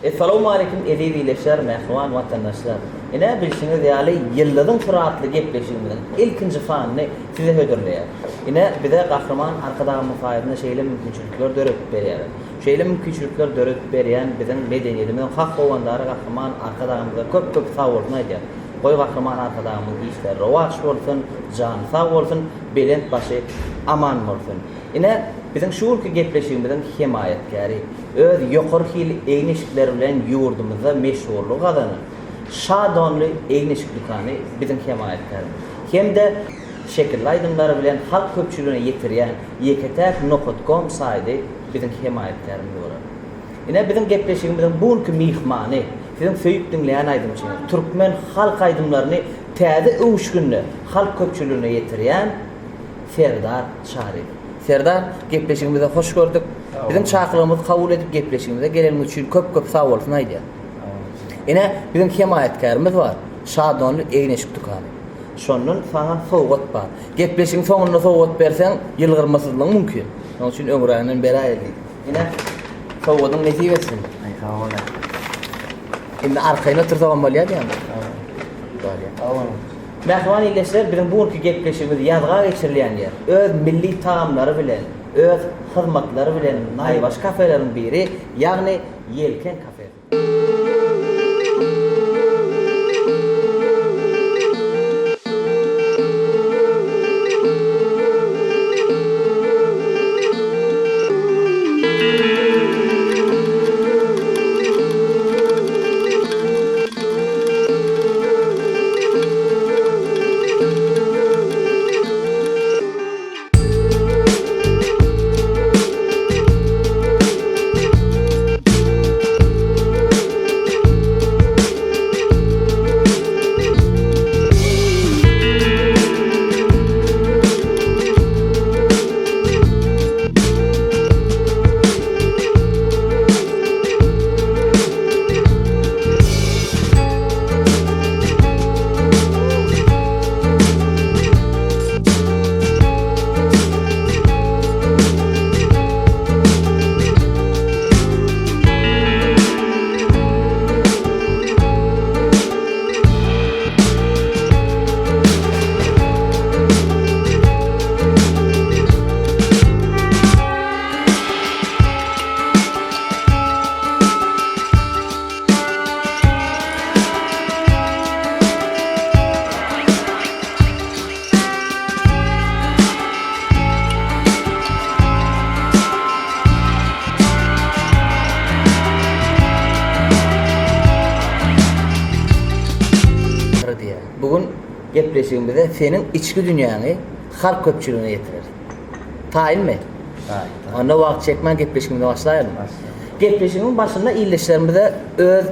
Essalawmaleýkim eziz ildeşler, mähriban watandaşlar! Ine, bilşiňiz ýaly, Ýyldyzyň syry atly gepleşigimiziň ilkinji sanyny size hödürleýäris. Ine, bize Gahryman Arkadagymyň saýasynda şeýle mümkinçilikler döredip berýärler. Şeýle mümkinçilikler döredip berýän biziň medeniýetimiziň hak howandary Gahryman Arkadagymyza köp-köp sagbolsun aýdýarys. Goý Gahryman Arkadagymyzyň işleri rowaç bolsun, jany sag bolsun, belent başy aman bolsun! Ine, biziň şu günki gepleşigimiziň hemaýatkäri, öz ýokary hil egin-eşikleri bilen ýurdumyzda meşhurlygy gazanan Şa donly egin-eşik dükany biziň hemaýatkärimiz hem-de şekilli aýdymlary bilen halk köpçüligine ýetirýän ýeke-täk Nokat kom saýdy biziň hemaýatkärimiz bolar. Ine, biziň gepleşigimiziň bu günki myhmany, siziň söýüp diňleýän aýdymçyňyz, türkmen halk aýdymlaryny täze öwüşginde halk köpçüligine ýetirýän Serdar Çaryýew. Serdar, gepleşigimize hoş gördük. Biziň çakylygymyzy kabul edip gepleşigimize geleniňiz üçin köp-köp sag bolsun aýdýan. Ine, biziň hemaýatkärimiz bar. Şadonly egin-eşik dükany. Şondan saňa sowgat bar. Gepleşigiň soňunda sowgat berseň, ýylgyrmasyzlygyň mümkin. Şonuň üçin öňräginden beräýeli diýdik. Ine, sowgadyň nesip etsin. Aý, sag bol. Indi arkaýyn otursagam bolýar diýýäňmi? Bolýar. Sag boluň. Mähriban ildeşler, biziň bu günki gepleşigimiz ýazga geçirilýän ýer, öz milli tagamlary bilen, öz hyzmatlary bilen naýbaşy kafeleriň biri, ýagny Ýelken kafesi. Bu gün gepleşigimizde seniň içki dünýäňi halk köpçüligine ýetireris. Taýynmy? Taýyn. Onda wagt çekmän gepleşigimize başlaýalyň. Başlaýalyň. Gepleşigiň başynda ildeşlerimize öz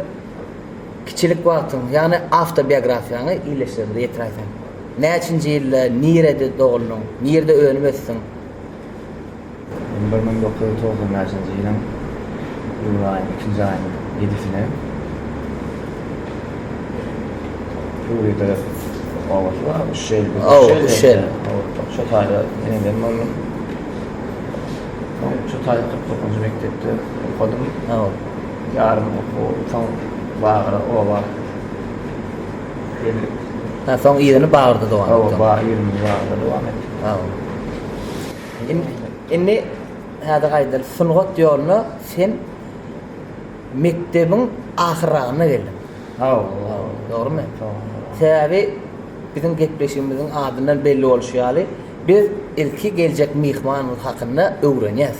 kiçilik wagtyň, ýagny awtobiografiýaňy ildeşlerimize ýetiräýseň. Näçinji ýylda, nirede doguldyň, nirede önüp ösdüň? Men 1995-nji ýylyň iýul aýynyň ikinji aýynyň ýedisine Püride obasy bar, Uşşel. Hawa, Uşşel. Şo taýda eneden boldum. Soň şo taýda 49-njy mekdepde okadym. Hawa. Ýarym okuw, soň Bagyra oba geldik. Ha, soň yzyny Bagyrda dowam etdiň. Hawa, yzyny Bagyrda dowam etdik. Hawa. Indi häzir aýdaly, sungat ýoluna sen mekdebiň ahyrragynda geldiň. Hawa. Dogrumy? Sebäbi biziň gepleşigimiziň adyndan belli bolşy ýaly, biz ilki geljek myhmanymyz hakynda öwrenýäs.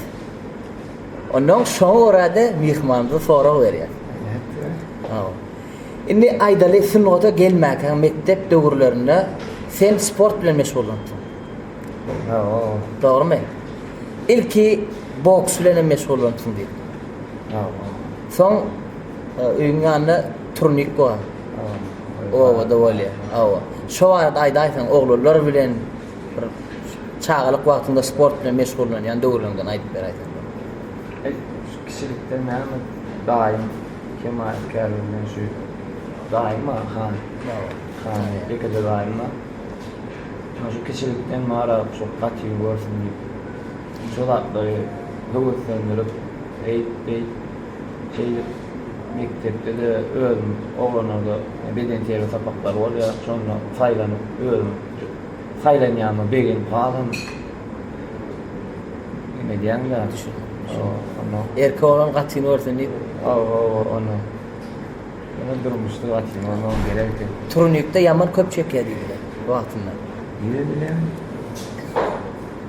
Ondan şoňa görä-de myhmanymyza sorag berýäs. Hawa. Indi aýdaly, sungata gelmäkäň mekdep döwürlerinde sen sport bilen meşgullanypsyň. Hawa. Dogrumy? Ilki boks bilen hem meşgullanypsyň diýip. Hawa. Soň e, öýüň ýanynda turnik bar. Obada bolýar. Hawa. Şo barada aýdaýsaň, oglanlar bilen bir çagalyk wagtyňda sport bilen meşgullanýan döwürleriňden aýdyp beräýseň. E, kiçilikden näme daýym hemaýatkärligi bilen şu daýym bar, han. Hawa. Han, ýekeje daýym bar. Şu kiçilikden bar şu gaty görsün diýip. Şu zatlary höweslendirip, eýt, beýt, şeýdip. Mekdepde-de özüm oglanlarda bedenterbiýe sapaklary bolýar. Şonda saýlanyp özüm saýlanýanyma begenip hasam neme edýäň-dä. Düşündim. Onda Erkek oglan gatyny görsün diýip. Hawa, hawa, onda. Ýöne durmuşda gatyny görmegem gerek eken. Turnikde ýaman köp çekýär diýdiler wagtynda. Nireden bilýäň?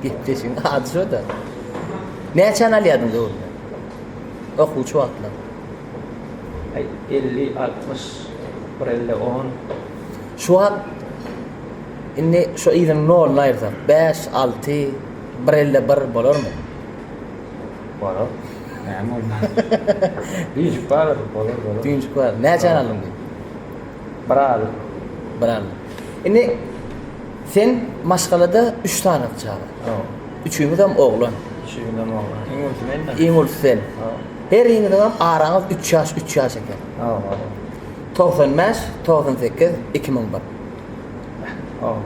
Gepleşigiň ady şo-da. Näçäni alýardyň döwründe? Okuwçy wagtlaň. Aý, 50, 60, bir elde on. Şu wagt indi şu yzynyň noluny aýyrsak, 5, 6, bir elde bir bolarmy? Bolar. Näme bolmaz? Düýnjük bar, bolar, bolar. Düýnjük bar. Näçäni aldyň diýip? Bir aldym. Bir aldym. Indi sen maşgalada 3 sany çaga. Hawa. Üçüňizem oglan. Üçümizem oglan. Iň ulusy men-de. Iň ulusy sen. Hawa. Heriňiziňem araňyz 3 ýaş, 3 ýaş eken. Hawa, hawa. 95, 98, 2001. Hawa.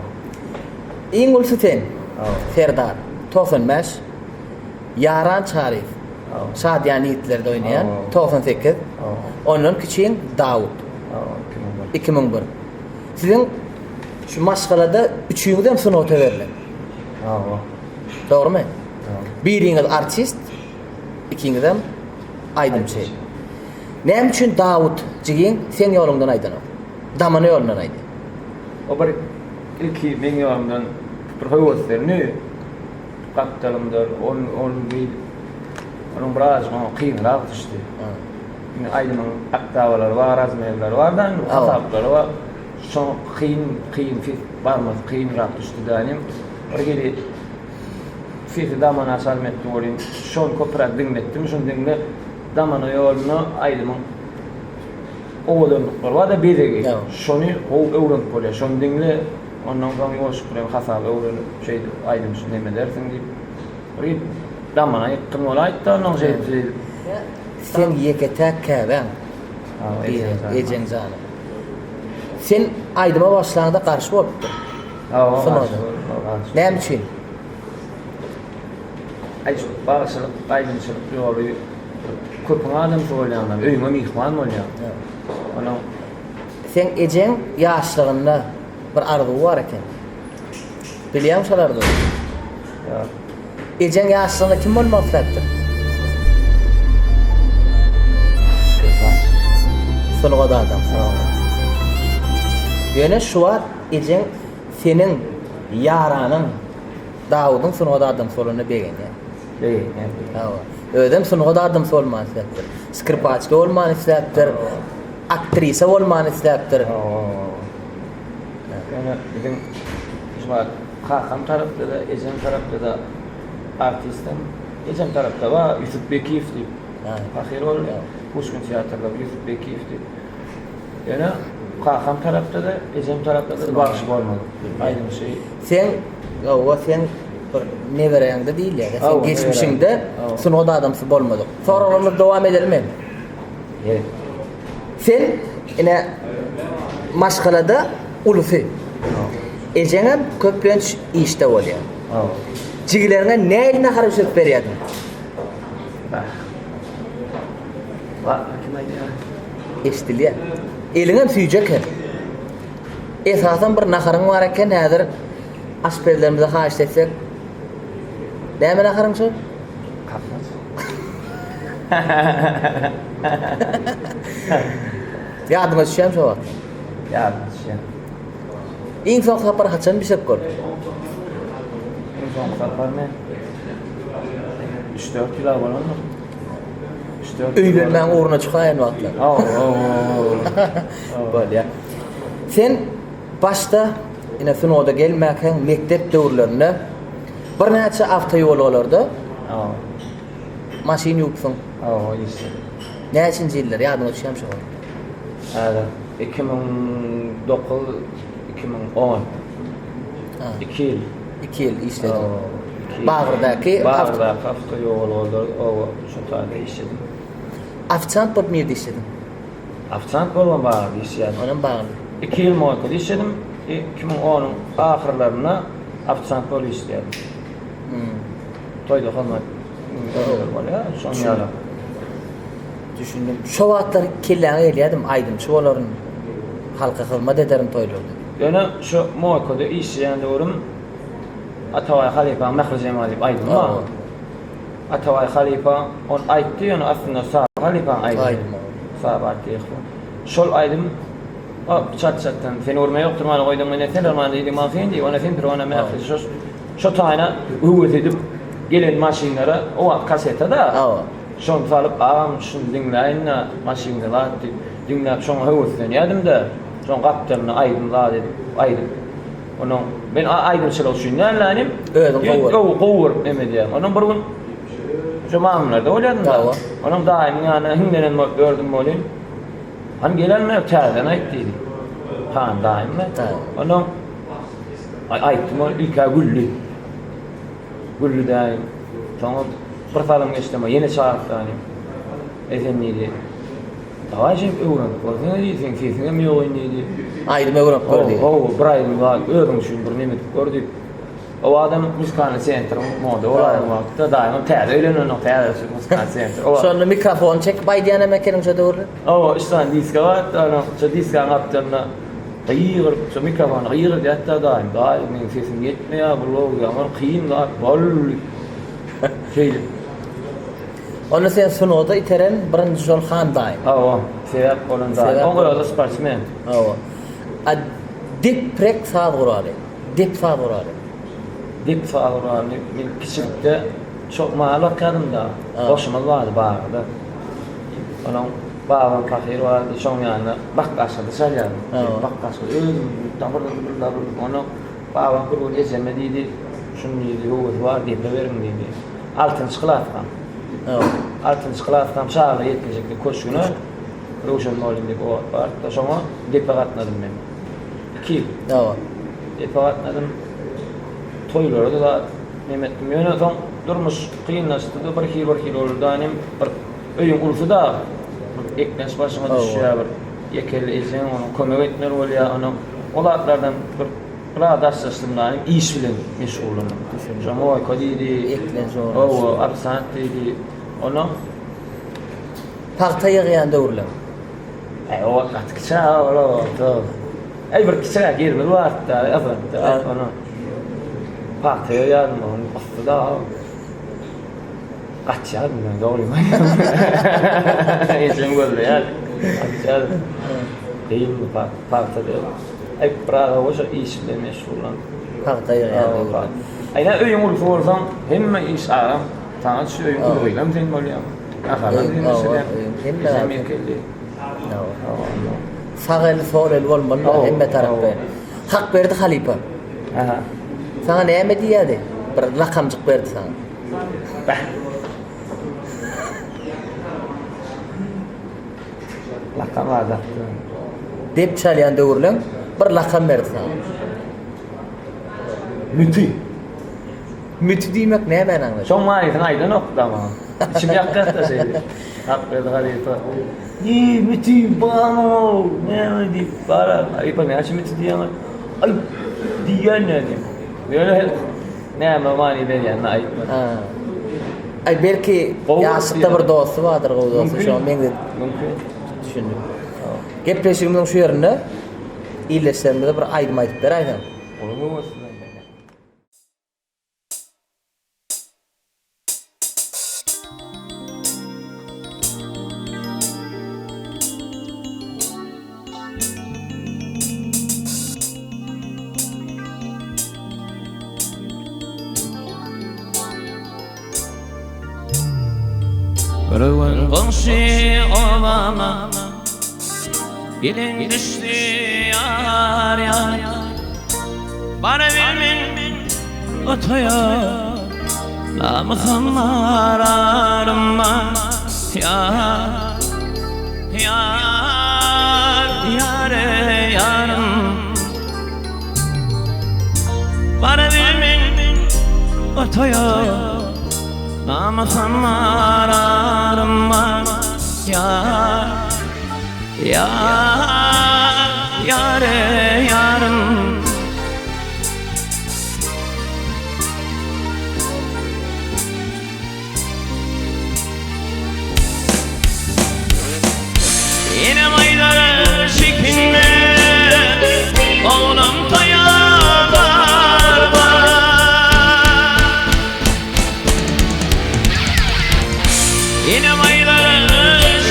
Iň ulusy sen. Hawa. Serdar. 95. Ýaran Çaryýew. Hawa. Şadyýan ýigitlerde oýnaýan. Hawa. 98. Hawa. Ondan kiçiň Dawut. Hawa, 2001. 2001. Siziň şu maşgalada üçüňizem sungata berlen. Hawa. Dogrumy? Hawa. Biriňiz artist, ikiňizem aýdymçy. Näme üçin Dawut jigiň seň ýoluňdan aýdanok? Damana ýolundan aýdýar. O bir ilki meň ýolumdan bir höweslendi. Gapdalymda ol ol beýdip onuň birazajyk oňa kynrak düşdi. Indi aýdymyň oktawalary bar, razmerleri bar-da, indi hasaplary bar. Şoňa kyn, kyn ses barmasy kynrak düşdi-dä inim. Bir hili sesi damana çalym etdi welin, şony köpräk diňletdim, şony diňle damana ýolunda aýdymyň owadanlyklary bar-da, bezegi. Şony gowy öwrenip bolýar. Şony diňle, ondan soň ýuwaşlyk bilen hasaby öwrenip, şeýdip aýdymçy neme edersiň diýip, bir damana ýykgyn bolaýdy-da ondan şeýdip, şeýdip. Seň ýeke-täk käbäň. Ejeň janyň. Sen aýdyma başlaňda garşy bolupdyr. Hawa, garşy bolupdyr. Näme üçin? Aý, şu bagşylyk, aýdymçylyk ýoly köpüň adamsy bolýaňda, öýüňe myhman bolýaň. Onuň Seň ejeň ýaşlygynda bir arzuwy bar eken. Bilýäňmi şol arzuwy? Ýok. Ejeň ýaşlygynda kim bolmak isläpdir? Skripaç. Sungat adamsy. Ýöne şu wagt ejeň seniň ýaranyň Dawudyň sungat adamsy bolanyna begenýär. Begenýär. Hawa. Özem sungat adamsy bolmany isläpdir. Skripaçka bolmany isläpdir. Aktrisa bolmany isläpdir. Hawa. Ýöne biziň şu wagt kakam tarapda-da, ejem tarapda-da artistem. Ejem tarapda bar Ýusup Bekiýew diýip. Pahyr boldy. Puşkin teatrda Ýusup Bekiýew diýip. Ýöne kakam tarapda-da, ejem tarapda-da bagşy bolmadyk. Aýdymçy. Seň, hawa, seň bir neberäňde diýilýär. Seň geçmişiňde sungat adamsy bolmadyk. Soraglarymyzy dowam edelimi? Gerek. Sen ine maşgalada ulusy. Ejeňem köplenç işde bolýar. Hawa. Jigileriňe nähili nahar bişirip berýärdiň? Wah, kim aýdýar? Eşidilýär. Eliňem süýji eken. Esasan bir naharyň bar eken, häzir aşpezlerimize haýyşt etsek. Näme naharyň şol? Kakmaç. Ýadyňa düşýärmi şo wagt? Ýadyma düşýär. Iň soňky sapar haçan bişirip gördüň? Iň soňky sapar men 3-4 ýyl bolandyr. 3-4 Öýlenmäň ugruna çykaýan wagtlar. Hawa, hawa. Bolýar. Sen başda ine sunada gelmäkäň mekdep döwürlerinde birnäçe awtoýolgalarda Hawa. maşyn ýuwupsyň. Hawa, işledim. Näçinji ýyllar ýadyňa düşýärmi şo wagt? Häzir 2009, 2010. 2 ýyl. 2 ýyl işlediň. Hawa, iki ýyl. Bagyrdaky Bagyrdaky awtoýolgalarda oba şo taýda işledim. Ofisiant bolup nirde işlediň? Ofisiant bolubam Bagyrda işleýärdim. Onam Bagyrda. 2 ýyl moýkada işledim. 2010-yň ahyrlarynda ofisiant bolup işleýärdim. Hmm. Toýda hyzmat bolýar, şonuň ýaly. Düşündim. Şo wagtlar kelläňe gelýädimi aýdymçy bolaryn, halka hyzmat ederin toýlarda diýip? Ýöne şu Moýkada işleýän döwrüm Atabaý halypaň Mähri Jemal diýip aýdymy bar. Atabaý halypa ony aýtdy, ýöne aslynda Saba halypaň aýdymy. Saba Atdyýew. Şol aýdym çat-çatdan seni görme ýokdur many goýduň meni sen arman diýdiň maňa sen diý, ona sen pirwana mähri şo şo taýyna höwes edip gelen maşynlara o wagt kaseta-da. Şony salyp agam şuny diňläýin-dä maşynda zat diýip diňläp şoňa höweslenýädim-de şoň gapdalynda aýdym zat edip aýdyp onuň men aýdymçylyk üçin däl-de inim Özüň gowy görüp. Gowy gowy görüp neme edýän. Onuň bir gün şo mamamlarda bolýadym-da. Onuň daýymyň ýanyna hiňlenen bolup ýördüm welin Hany gelenme täzeden aýt diýdi. Han daýym-da. Onuň aýtdym ol ilk-ä güldi. Güldi daýym. Soňam bir salym geçdi, amma ýene çagyrtdy hany. Esen diýdi. Dawaý şeýdip öwrenip görsene diýdi, seň sesiňem ýok indi diýdi. Aýdym öwrenip gör diýdi. Hawa, bir aýdym bar, özüň üçin bir neme edip gör diýip. O adam muzykalnyý sentr moda bolaýan wagtda daýymam täze öýlenenok, täze muzykalnyý sentr. Şonda mikrofon çekip aýdýan hem ekeniň şo döwürde. Hawa, üç sany diska bardy, onuň şo diskanyň gapdalynda gygyryp, şo mikrofona gygyrdýardy daýym, Daýy, meniň sesim ýetmeýär, bu ýaman kyn zat, bol diýip. Şeýdip. Onda seni sungata iteren birinji şol Han daýyň. Hawa, sebäp bolan daýym. Oň özi sportsmen. Hawa. A deprek saz guraly. Dep saz guraly. Dep saz guraly men kiçilikde çok mal bakýardym-da. Goşumyz bardy bagda. Onuň babam pahyr bardy, şoň ýanynda bakgaşyny çalýardym. Bakgaşyny özüm dabyr-dabyr dabyr. Onuň babam bir gün ejeme diýdi, şuny diýdi, höwesi bar, depe beriň diýdi. Altynjy klaskam. Altynjy klaskam çagalar ýetginjeklik köşgüne Röwşen mugallym diýip o wagt bardy-da, şoňa depe gatnadym men. Iki ýyl. Hawa. Depe gatnadym. Toýlara-da zat neme etdim. Ýöne soň durmuş kynlaşdy-da, bir hili bir hili boldy-da, inim bir öýüň ulusy-da bir eklenç başyňa düşýär, bir ýeke ejeň onuň kömek etmeli bolýar, onuň o zatlardan bir biraz daşlaşdym-da, inim iş bilen meşgullandym. Şo moýka diýdi. Eklenç Hawa, ofisiant diýdi. Ondan Pagta ýygýan döwürler. Äý, o wagt gaty kiçi ol wagt. Äý, bir kiçiräk ýerimiz bardy-da, Yzgantda, ony pagta ýygýardym, onuň ysy-da gaçýardym men, dogrymy aýtsam. Ejem gözleýärdi, gaçýardym. Kyndy pagta diýip. Äý, biraz hawa şo iş bilen meşgullanyp. Pagta ýygýan döwürler. Äý, öýüň ulusy bolsaň, hemme iş agram saňa düşýär, öýüň ulygylam sen bolýaň. Sag el sol el bolmaly hemme tarapda. Hakberdi halypa. Aha. Saňa näme diýýärdi? Bir lakamjyk berdi saňa. Bah. Lakam adatdy. Dep çalýan döwürleň bir lakam berdi saňa. Müti. Müti diýmek nämäni aňladýar? Şoň manysyny aýdanok-da maňa. Içim ýakýar-da şeýdip. Hakberdi halypa. Eý, Müti, barmy-ow, näme diýip, bara, halypa näme üçin Müti diýýäň? Aý, diýýän näme? Ýöne näme many berýänini aýtmady. Aý, belki ýaşlykda bir dosty bardyr, gowy dosty, şoňa meňzedip. Mümkin. Düşündim. Gepleşigimiziň şu ýerinde ildeşlerimize bir aýdym aýdyp beräýseň. Uly höwes bilen. Bir gün goňşy obama Gelin düşdi ýar ýar Barabilmen o toýa Namysym bar arym bar Ýar Ýar Ýar eý ýarym Barabilmen o toýa Namysym bar arym bar Ýar Ýar Ýar eý ýarym. Enem aýdar çekinme, Oglum toýa barma. Enem aýdar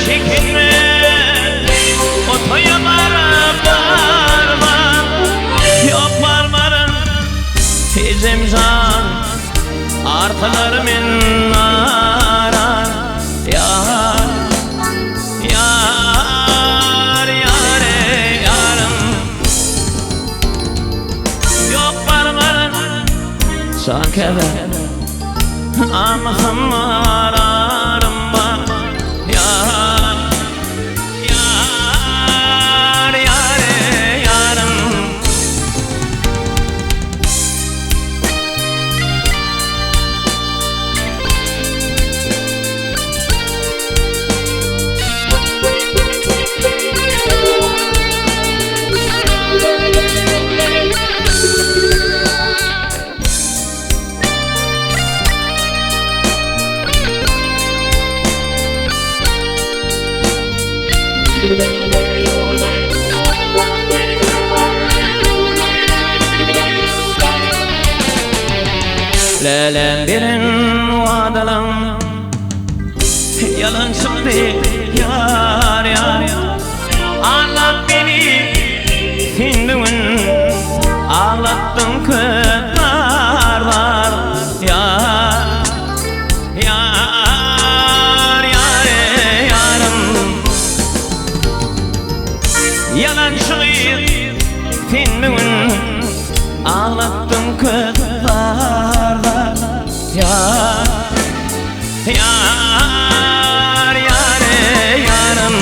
çekinme, O toýa baryp barma. Ýok barmaryn, ejem jan, Arkalar men aran, ýar. Ýar, ýar, ýarym. Ýok barmaryn, jan käbäm. Namysym bar, arym bar. Ýar, ýar, ýar, ýarym. Läläm beren wadalaň Ýalan çykdy ýar ýar Aldap meni sen bu gün Aglatdyň köp zar zar Ýar ýar ýar ýarym Ýalançy gyz sen bu gün Aglatdyň köp zar zar Ýar Ýar ýar ýarym.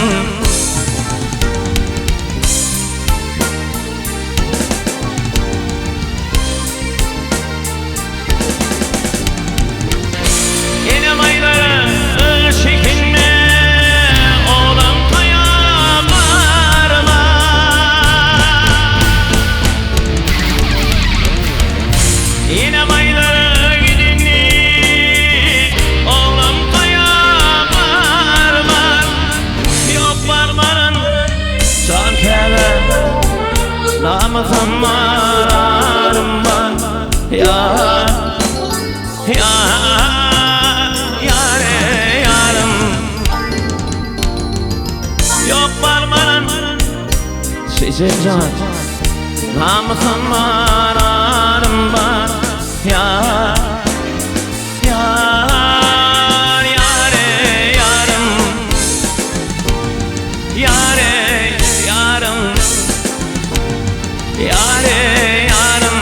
Enem aýdar çekinme oglan toýa barma. Enem aýdar gidindi oglan toýa barma. Ýok barmaryn jan käbäm namysym bar arym bar. Ýar ýar ýar ýarym. Ýok barmaryn Ejem jan namysym bar arym bar. Ýar ýar ýar ýarym. Ýar ýarym. Ýar ýarym.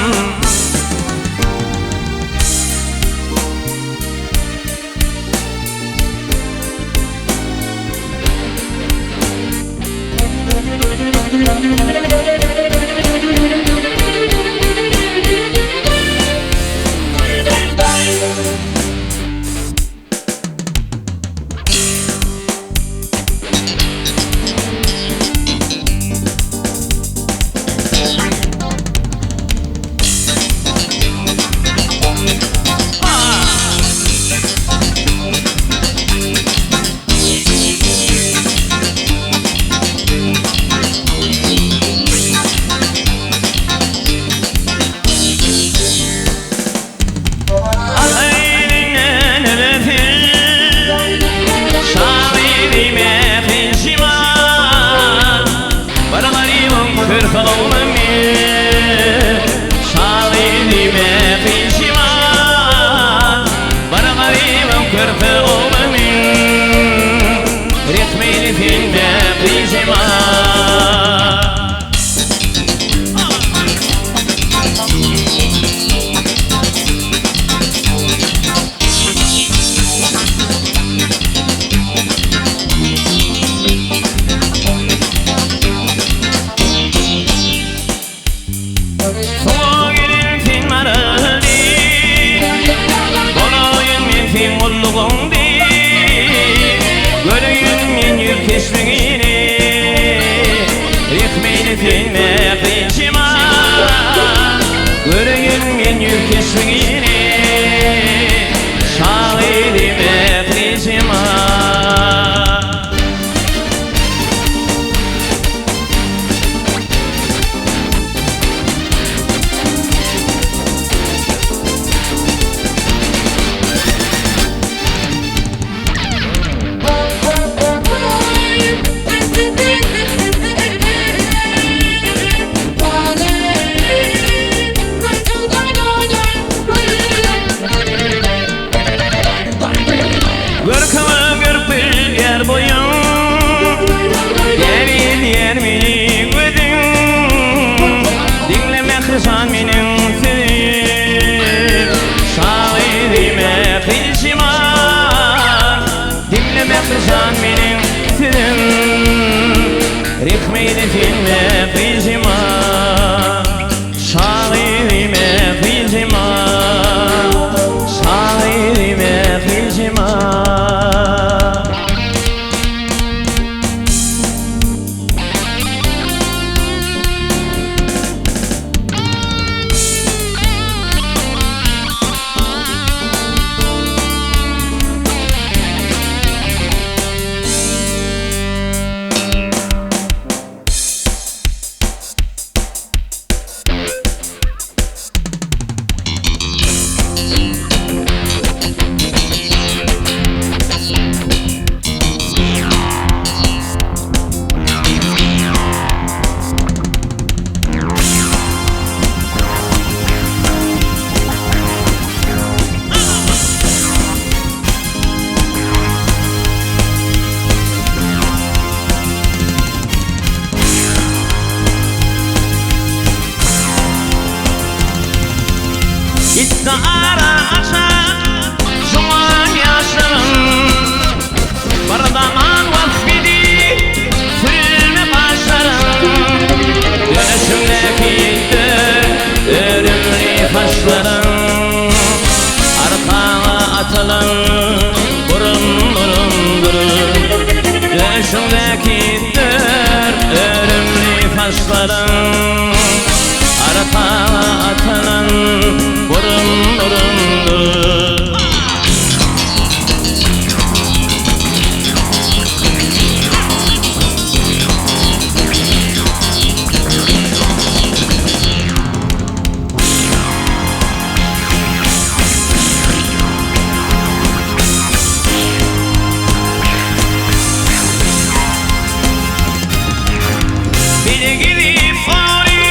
Soňa gelen sen maral diý, Bolaýyn men seň gullugyň diý, Göreýin men ýüz keşbiňi. Gije ara açan juwan ýaşlaryň Bir zaman wasp edip sürme gaşlaryň Döşüňdäki örümli saçlaryň Arkaňa atylan burum-burumdyr Döşüňdäki örümli saçlaryň Arkaňa atylan burum-burumdyr. Bile gidip ogry,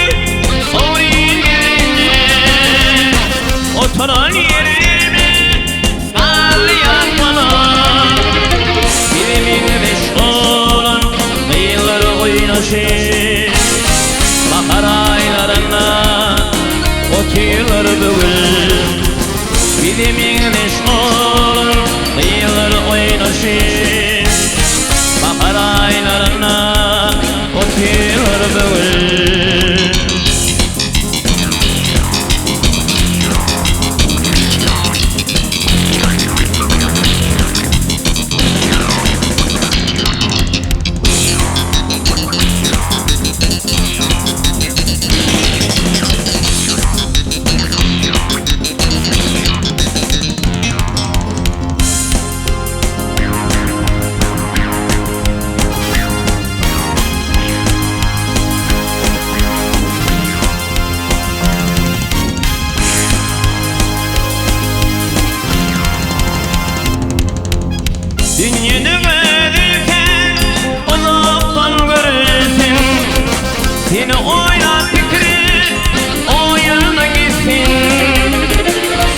ogry gelende, Oturan ýerlerime garly ýatmalar. Bize meňzeş bolan gyzlar oýnaşyp, Bahar aýlarynda otyrlar bu gün. Bize meňzeş bolan gyzlar oýnaşyp, Bahar aýlarynda otyrlar bu gün. Dünýede gözelken uzakdan görülsin Seni oýlap pikir oýuna gitsin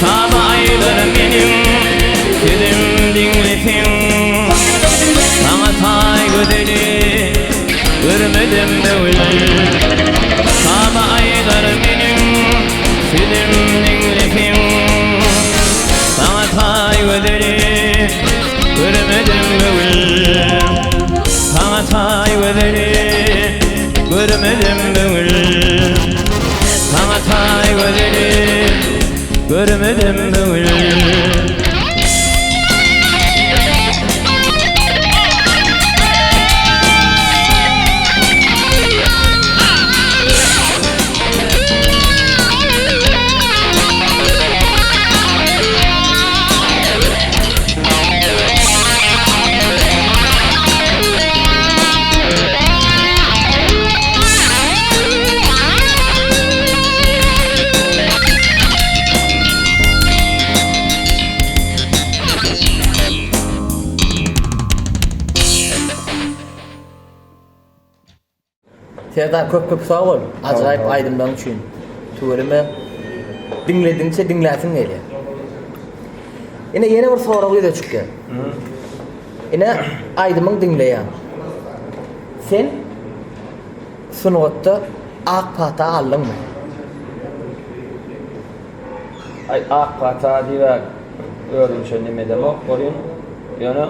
Saz aýdar meniň sözüm diňleseň Saňa taý gözeli görmedim öwül Saz aýdar meniň sözüm diňleseň Saňa taý gözeli görmedim öwül Saňa taý gözeli görmedim öwül Saňa taý gözeli görmedim öwül. Serdar köp köp sag bol. Ajaýyp aýdymlaryň üçin. Tüweleme diňlediňçe diňläsiň gelýär. Ine ýene bir sorag ýüze çykýar. Ine aýdymyň diňleýän. Sen sungatda ak pata aldyňmy? Aý ak pata diýip özümçe neme edemok bolýan. Ýöne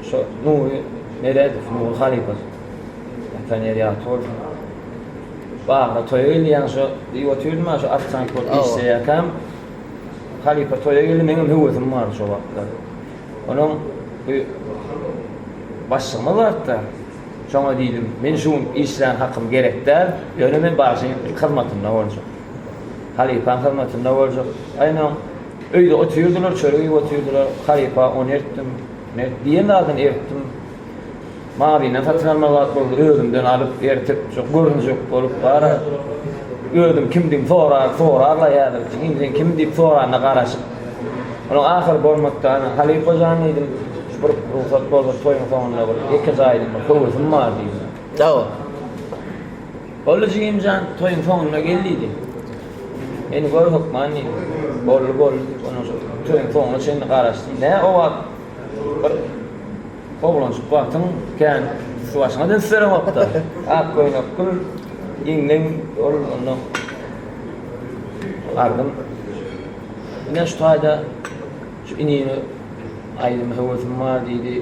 şo Nury Meredow, Nury halypa. Ýatan ýeri ýagty bolsun. Bagra toýa geldi ýaňy şo diýip otyrdym-a şo ofisiant bolup işleýärkäm. Halypa toýa geldi, meňem höwesim bardy şo wagtlar. Onuň bu başlygymyz bardy-da. Şoňa diýdim, men şu gün işlän hakym gerek däl, ýöne men bagşyň hyzmatynda boljak. Halypaň hyzmatynda boljak. Aýna öýde otyrdylar, çörek iýip otyrdylar. Halypa ony ertdim, diýen zadyny ertdim. Magazyndan satyn almaly zat bolsa özümden alyp, ertip, şo görünjek bolup bara özüm kimdigimi sorar, sorarlar häzir. Jigim sen kim diýip soranda garaşyp. Onuň ahyry bolmady-da, ana, halypa jan diýdim, şu bir rugsat bolsa toýuň soňunda bir ýekeje aýdym bir höwesim bar diýdim. Hawa. Boldy jigim jan, toýuň soňunda gel diýdi. Meni gör hökman diýdi. Boldy, boldy diýip, ondan şo toýuň soňuna çenli garaşdym. Nä o wagt bir Oglanjyk wagtyň kän üsti başyňa üns bereňokda. Ak köýnek gül, ýeňleň ol ondan ardym. Ine şu taýda şu inime aýdym höwesim bar diýdi.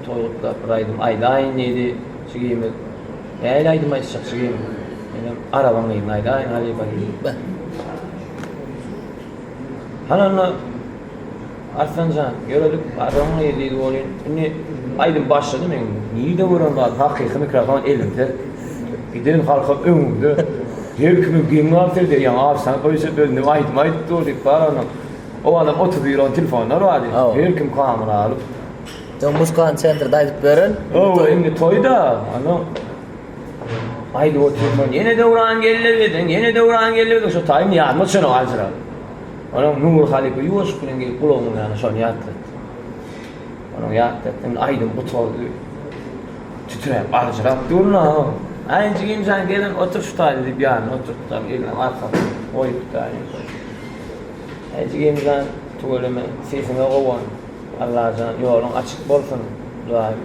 Toý gutlap bir aýdym aýdaýyn diýdi. Jigimiz nähili aýdym aýtjak jigim? Menem arabaň yzyny aýdaýyn halypa diýdim. Hany onda Arslan jan, ýöredik, arabaň yzy diýdi welin, indi aýdym başlady meň. Nirde gören zat, hakyky mikrofon elimde. Giden halkam öňümde. Her kime geň galyp seredýär, ýaňy Arslan goýsa özünden aýdym aýdyp dur diýip bar onuň. O adam 31 on telefonlar bardy. Her kim kamera alyp. Öň Muskan sentrde aýdyp beren. Hawa, indi toýda. Ana aýdyp otyrman. Ýene döwran geldi biziň, ýene döwran geldi biziň. Şo taýyn ýadyma düşenok aljyrap. Onuň Nury halypa ýuwaşlyk bilen gelip gulagymyň ýanyna şony ýatlatdy. Onuň ýatlatdy. Indi aýdym gutardy. Titräp, aljyrap durun-a. Aý, jigim jan, gelin, otur şu taýda diýip ýanyna oturtdy. Elini arkasyna goýupdy. Aý, jigim jan, tüweleme, sesiňe gowan. Allajan ýoluň açyk bolsun Hudaýym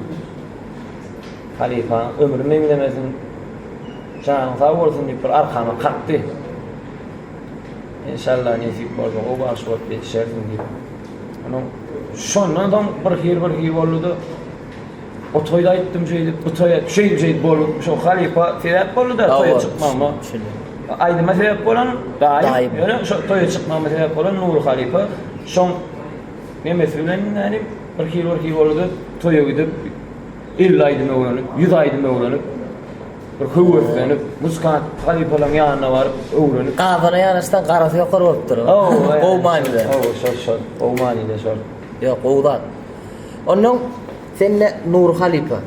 halypaň ömri meňzemesin janyň sag bolsun diýip bir arkama kakdy. Enşalla nesip bolsa gowy bagşy bolup ýetişersiň diýip. Onuň şondan soň bir hil bir hil boldy-da o toýda aýtdym şeýdip, bu toýa şeýdip şeýdip boldy. Şo halypa sebäp boldy-da toýa çykmagyma. Aýdyma sebäp bolan daýym, ýöne şo toýa çykmagyma sebäp bolan Nury halypa şoň Nemesi bilen nädip bir hili bir hili boldy-da toýa gidip 50 aýdym öwrenip, 100 aýdym öwrenip bir höweslenip, muzykant halypalaryň ýanyna baryp öwrenip. Gazana ýanaşsaň garasy ýokary bolupdyr. Gowy manyda. Hawa, şol şol. Gowy manyda şol. Ýok, gowy zat. Onnoň sende Nury halypa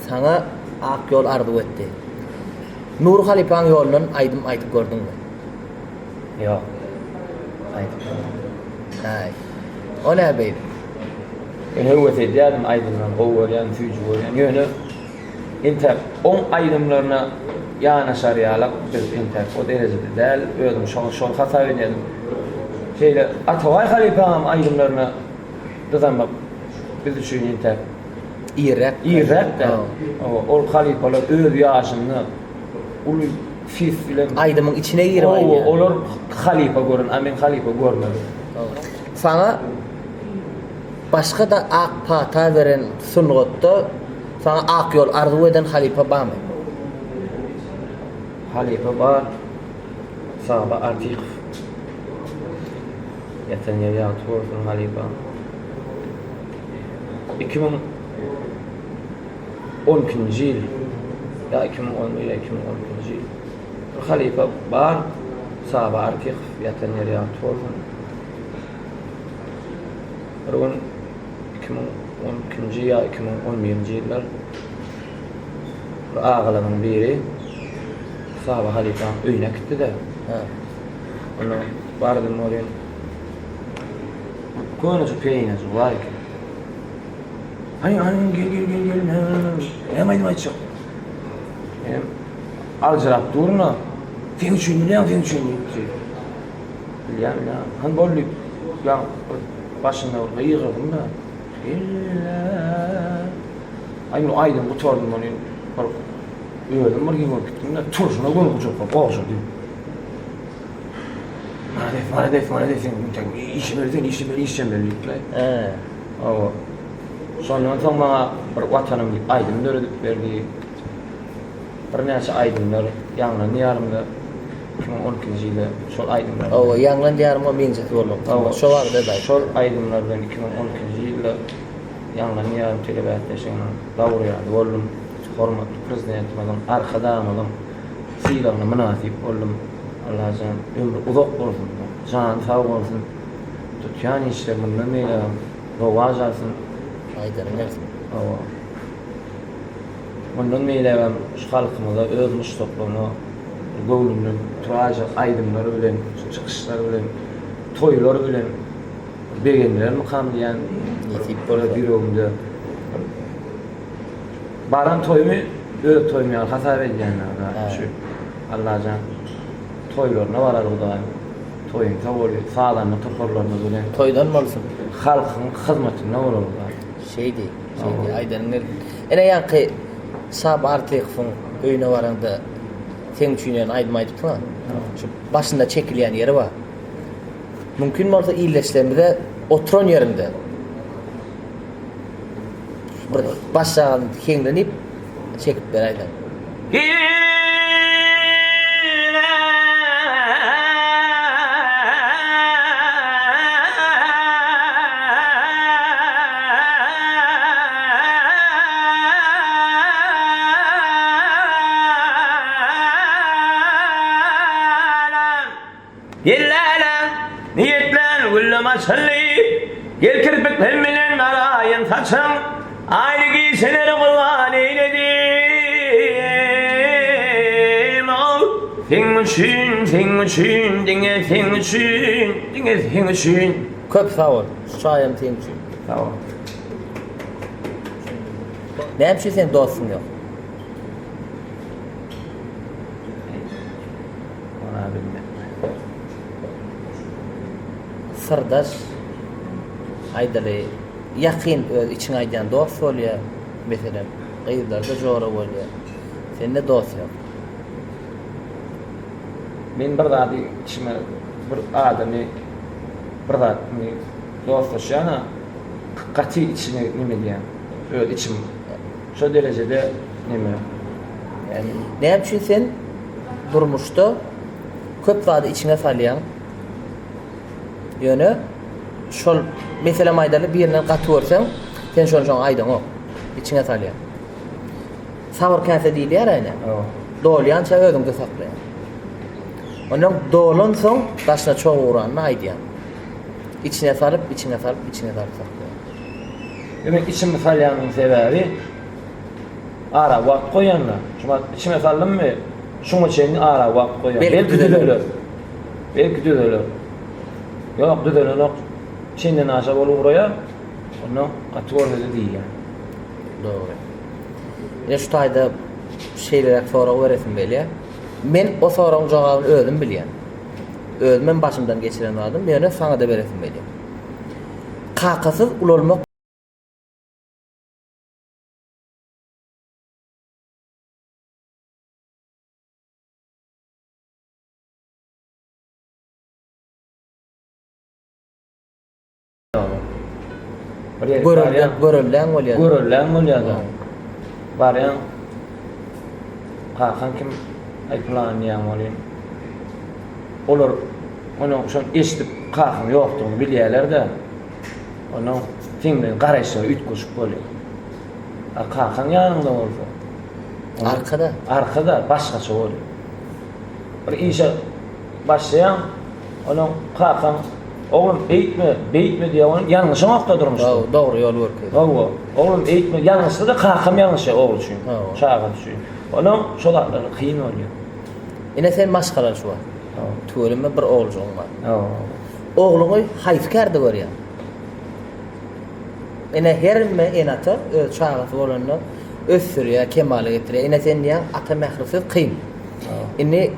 saňa ak ýol arzuw etdi. Nury halypaň ýolundan aýdym aýdyp gördüňmi? Ýok. Aýdyp görmedim. Aý. O nä beýle? Men höwes edýärdim aýdymlaryny gowy görýän, süýji görýän. Ýöne entäk oň aýdymlaryna ýanaşar ýalak biz entäk o derejede däl. Özüm şol şol hasap edýärdim. Şeýle Atabaý halypaňam aýdymlaryna dyzanmak biz üçin entäk irräk. Irräk-dä. Ol halypalar öz ýaşynda uly ses bilen aýdymyň içine girip aýdýar. Hawa, olar halypa gören, a men halypa görmedim. Saňa başga-da ak pata beren sungatda saňa ak ýol arzuw eden halypa barmy? Halypa bar. Saba Artykow. Ýatan ýeri ýagty bolsun halypa. 2000 On ikinji ýyl, ýa 2011, ýa 2012-nji ýyl. Bir halypa bar, Saba Artykow, ýatan ýeri ýagty bolsun. Bir gün 2012-nji ýa 2011-nji ýyllar bir agalaryň biri Saba halypanyň öýüne äkitdi-de. Onda bardym welin, köneje pianinojyk bar eken. Hany, hany, gel, gel, gel, gel, näme aýdym aýtjak? Menem aljyrap durun-a. Seň üçin bilýän, seň üçin diýipdi. Bilýän, bilýän. Hany bol diýip, ýa bir başynda bir gygyrdym-da. Aý, muny aýdym gutardym, ony bir özüm bir hili bolup gitdim-de, turşuna göni gujaklap ogşady. Malades, malades, malades, sen işlemeli sen, işlemeli, işlemeli diýip. He. Hawa. Şondan soň maňa bir Watanym diýip aýdym döredip berdi. Birnäçe aýdymlar Ýaňlan diýarymda 2012-nji ýylda şol aýdymlar. Hawa, Ýaňlan diýarymda birinjisi boldy. Hawa, şo barada aýt. Şol aýdymlar bilen 2012-nji ýylda Ýaňlan diýarym telebäsleşiginiň laureaty boldum. Hormatly Prezidentimiziň, Arkadagymyzyň sylagyna mynasyp boldum. Allajan ömri uzak bolsun, jany sag bolsun. Tutýan işleri mundan beýlägem rowaç alsyn. Aýdanyň gelsin. Hawa. Mundan beýlägem şu halkymyza öz muşdaklaryna göwnünden turaýjak aýdymlar bilen, şu çykyşlar bilen, toýlar bilen begendirermikam diýýän. Nesip bolsa. Ýüregimde baran toýumy öz toýum ýaly hasap edýän. Şu Allajan toýlaryna barar Hudaýym. Toýuň sag bolýa, sazanda toparlarymyz bilen. Toýdan bolsun. Halkyň hyzmatynda bolaly. Şeýdi, şeýdi, aýdanyň gelsin. Ene ýaňky Sap Artykowyň öýüne baraňda seň üçin ýene aýdym aýdypsyň-a. Şu başynda çekilýän ýeri bar. Mümkin bolsa ildeşlerimize oturan ýeriňde bir başjagazyny heňlenip çekip beräýseň. Gel läle, niýetlen güllem açyldy, Gel kirpiklerim bilen garaýyn saçyň, Aýly gijeleri gurban eýledim, ow. Seň üçin, seň üçin, diňe seň üçin, diňe seň üçin. Köp sag bol. Şu çaýam seň üçin. Sag bol. Näme üçin seň dostuň ýok? Ona bilmem. Syrdaş aýdaly ýakyn öz içiňe aýdýan dost bolýar. Meselem, gyzlarda jora bolýar. Sende dost ýok. Men bir zady içime bir adamy bir zat indi dostlaşýan-a gaty içine neme edýän. Öz içim şo derejede neme. Ýagny näme üçin sen durmuşda köp zady içiňe salýaň. Ýöne şol meselem aýdaly birinden gaty görseň, sen şony şoňa aýdaňok. Içiňe salýaň. Sabyr käse diýilýär aýna. Dolýança özüňde saklaýaň. Ondan dolansoň daşyna çog uranyny aýdýaň. Içine salyp, içiňe salyp, içiňe salyp saklaýaň. Demek içimi salýanyň sebäbi Ara wagt goýanda, şu wagt içime saldymmy, şuňa çenli ara wagt goýan. Belki düzeler. Belki düzeler. Ýok, düzelenok. Çenden aşa bolup ugraýar. Onda gaty görmeli diýýär. Dogry. Ine şu taýda şeýleräk sorag beresim gelýär. Men o soragyň jogabyny özüm bilýän. Özüm hem başymdan geçiren zadym, ýöne saňa-da beresim gelýär. Kakasyz ulalmak Görelde, görelläň bolýar. Görelläň bolýar da. Barýaň. Kakaň kim? Aý pylan diýýäň welin. Olar onuň şony eşidip kakaň ýokdugyny bilýärler-de. Onuň seň bilen garaýşlary üýtgeşik bolýar. A kakaň ýanyňda bolsa, Arkada. Arkada başgaça bolýar. Bir işe başlaýaň, onuň kakaň oglum eýtme, beýtme diýýär, onuň ýalňyşaňok-da durmuşda. Dogry, dogry ýol görkezýär. Hawa, oglum eýtme, ýalňyşsa-da kakam ýalňyşýar ogul üçin, çaga üçin. Onuň şo zatlar kyn bolýar. Ine sen maşgalaly şu wagt. Tüweleme bir oguljygyň bar. Hawa. Ogluňy haýsy kärde görýäň? Ine her ene-ata öz çagasy bolanda ösdürýär, kemala getirýär. Ine sen diýýäň ata mährisiz kyn. Indi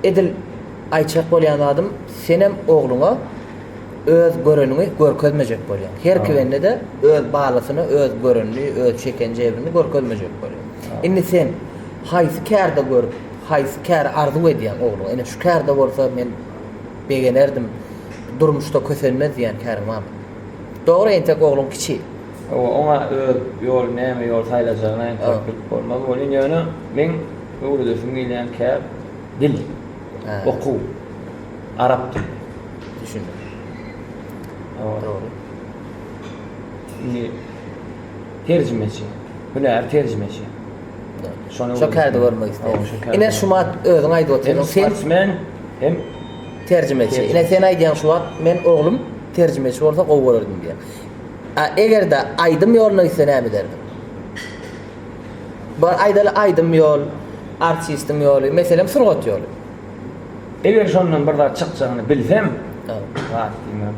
edil aýtjak bolýan zadym senem ogluňa öz göreniňi görkezmejek bolýaň. Her ki bende-de öz balasyna öz görenini, öz çeken jebrini görkezmejek bolýar. Indi sen haýsy kärde görüp, haýsy käri arzuw edýäň ogluňa? Ine şu kärde bolsa men begenerdim, durmuşda kösenmez diýen käriň barmy? Dogry entek ogluň kiçi. Hawa, oňa öz ýol näme ýol saýlajagyny entek bilip bolmaz welin, ýöne meň öwredesim gelýän kär dil, okuw, arap dili. Düşündim. Hawa. Dogry. Indi terjimeçi, hünäri terjimeçi. Şony Şo kärde görmek isleýän. Ine şu mat özüň aýdyp otyrdyň. Hem sportsmen, hem terjimeçi. Ine sen aýdýaň şu wagt men oglum terjimeçi bolsa gowy görerdim diýýäň. A eger-de aýdym ýoluna gitse näme ederdiň? Bar aýdaly aýdym ýol, artistiň ýoly, meselem sungat ýoly. Eger şondan bir zat çykjagyny bilsem, zat diýmem.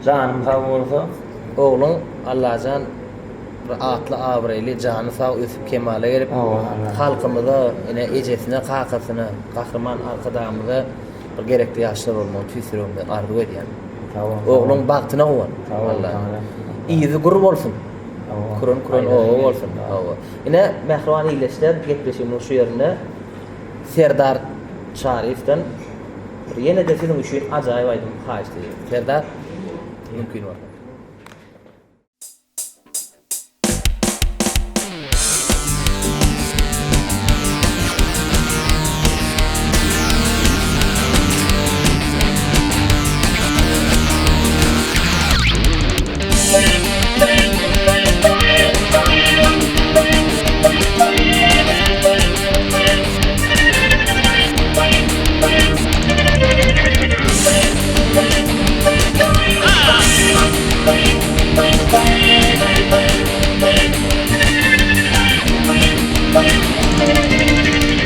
Janym sag bolsa. Ogluň Allajan bir atly-abraýly, jany sag ösüp kemala gelip, halkymyza, ene ejesine, kakasyna, Gahryman Arkadagymyza bir gerekli ýaşlar bolmagyny tüýs ýüregimden arzuw edýän. Ogluň bagtyna guwan. Walla. Yzy gür bolsun. Küren-küren oba bolsun. Hawa. Ine, mähriban ildeşler, gepleşigimiziň şu ýerinde Serdar Çaryýewden. Bir ýene-de siziň üçin ajaýyp aýdym haýyşt edýän. Serdar, mümkin bolsa.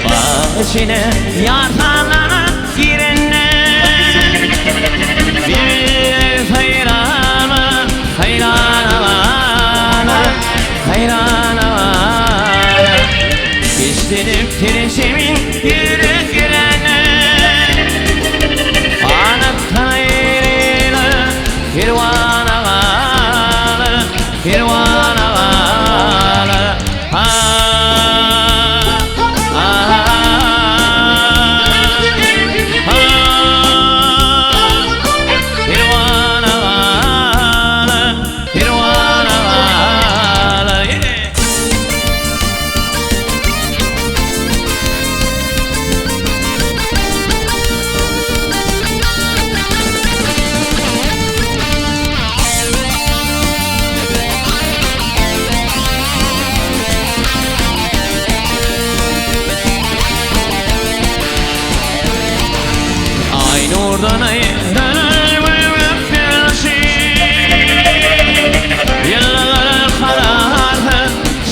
Bag içine ýar sallanyp girende Bir saýrama haýran-awana, haýran-awana. Keşdenip tereşemin ýürek girende Ganatdan aýryla perwana gala, perwana gala. Ha, ha, ha, Perwana gala, perwana gala. Ýene. Aý nurdan aýrylar gülgüp Ýylgyrar kararsa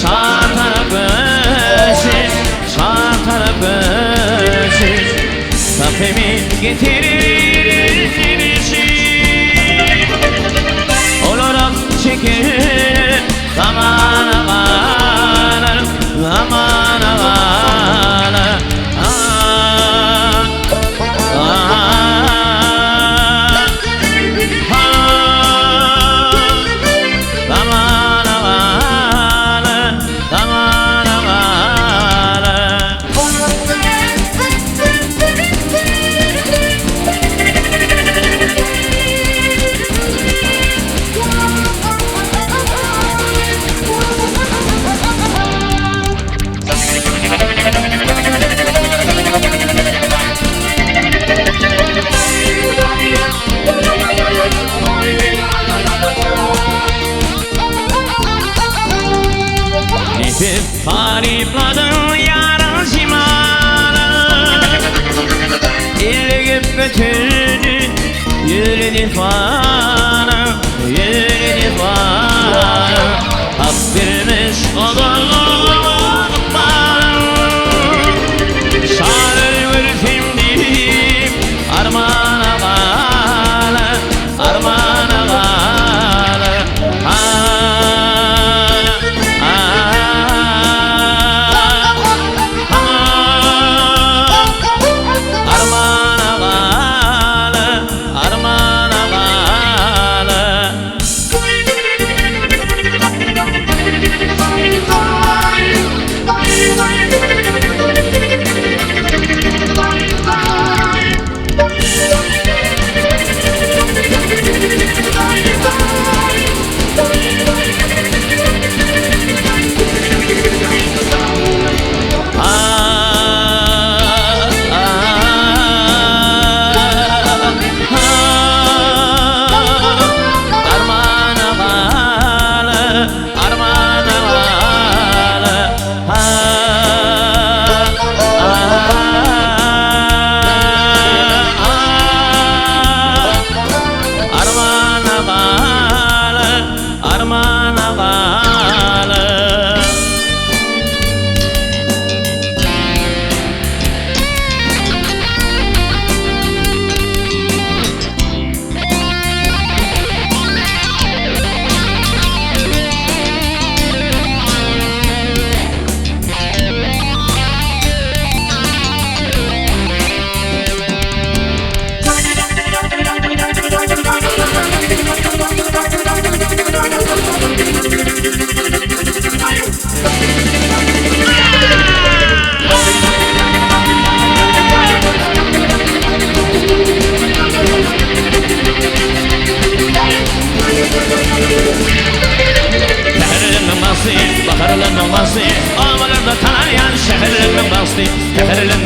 çar tarap öçi, çar tarap öçi. Sapymy getirir işi. Olaram çekilir zamana galar, zamana galar. Ah, ah, ah. Zamana galar, zamana galar.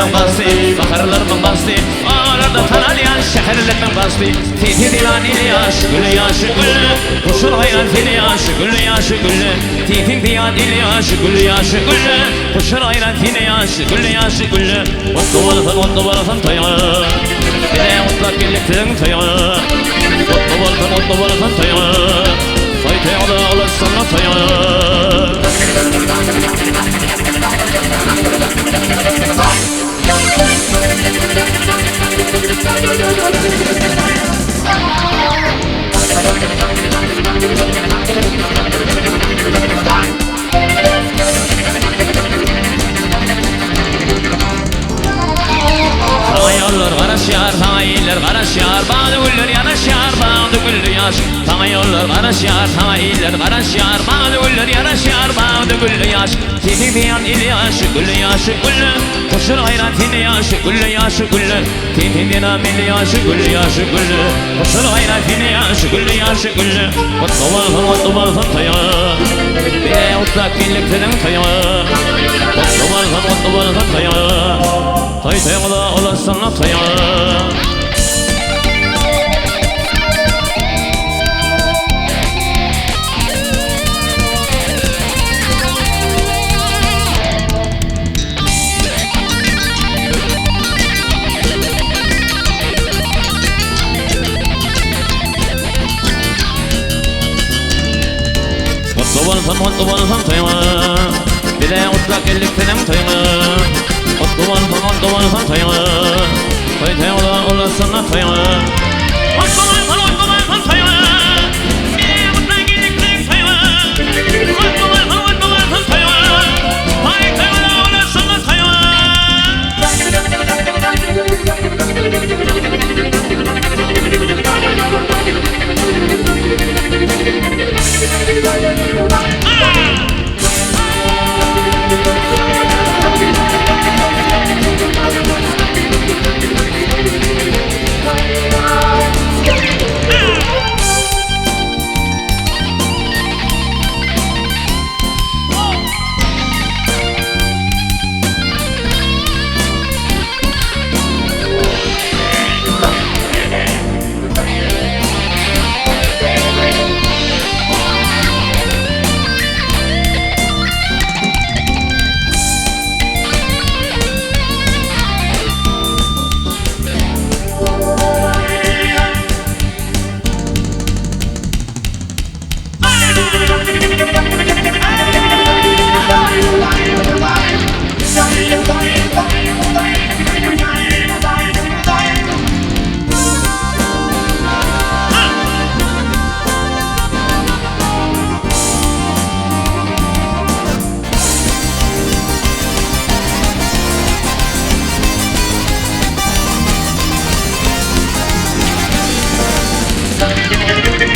Güzlerimiň pasly, baharlarymyň pasly, Obalarda tanalýan şäherlerimiň pasly. Sesi zyýan il ýaş, güli ýaşy gülle, Goşul haýran seni ýaş, güli ýaşy gülle. Sesi zyýan il ýaş, güli ýaşy gülle, Goşul haýran seni ýaş, güli ýaşy gülle. Gutly bolsun, gutly bolsun toýuňyz, Biz-ä gutlap geldik siziň toýuňyz. Gutly bolsun, gutly bolsun toýuňyz, Toý toýuňyza ulaşsyn toýuňyz. Saňa ýollar garaşýar, saňa iller garaşýar, Bagda güller ýaraşýar, bagda gülli ýaş. Saňa ýollar garaşýar, saňa iller garaşýar, Bagda güller ýaraşýar, bagda gülli ýaş. Sesiň zyýan il ýaşy, gülle ýaşy, gülle, Goşar gaýrat sende ýaşy, gülle ýaşy, gülle. Sesiň zyýan il ýaşy, gülle ýaşy, gülle, Goşar gaýrat sende ýaşy, gülle ýaşy, gülle. Gutly bolsun, gutly bolsun toýuňyz, Biz-ä gutlap geldik siziň toýuňyz. Gutly bolsun, gutly bolsun toýuňyz, Toý toýuňyza ulaşsyn toýuňyz. Gutly bolsun, gutly bolsun toýuňyz, Biz-ä gutlap geldik siziň toýuňyz. Gutly bolsun, gutly bolsun toýuňyz, Toý toýuňyza ulaşsyn toýuňyz. Gutly bolsun, gutly bolsun toýuňyz, Biz-ä gutlap geldik siziň toýuňyz. Gutly bolsun, gutly bolsun toýuňyz, Toý toýuňyza ulaşsyn toýuňyz.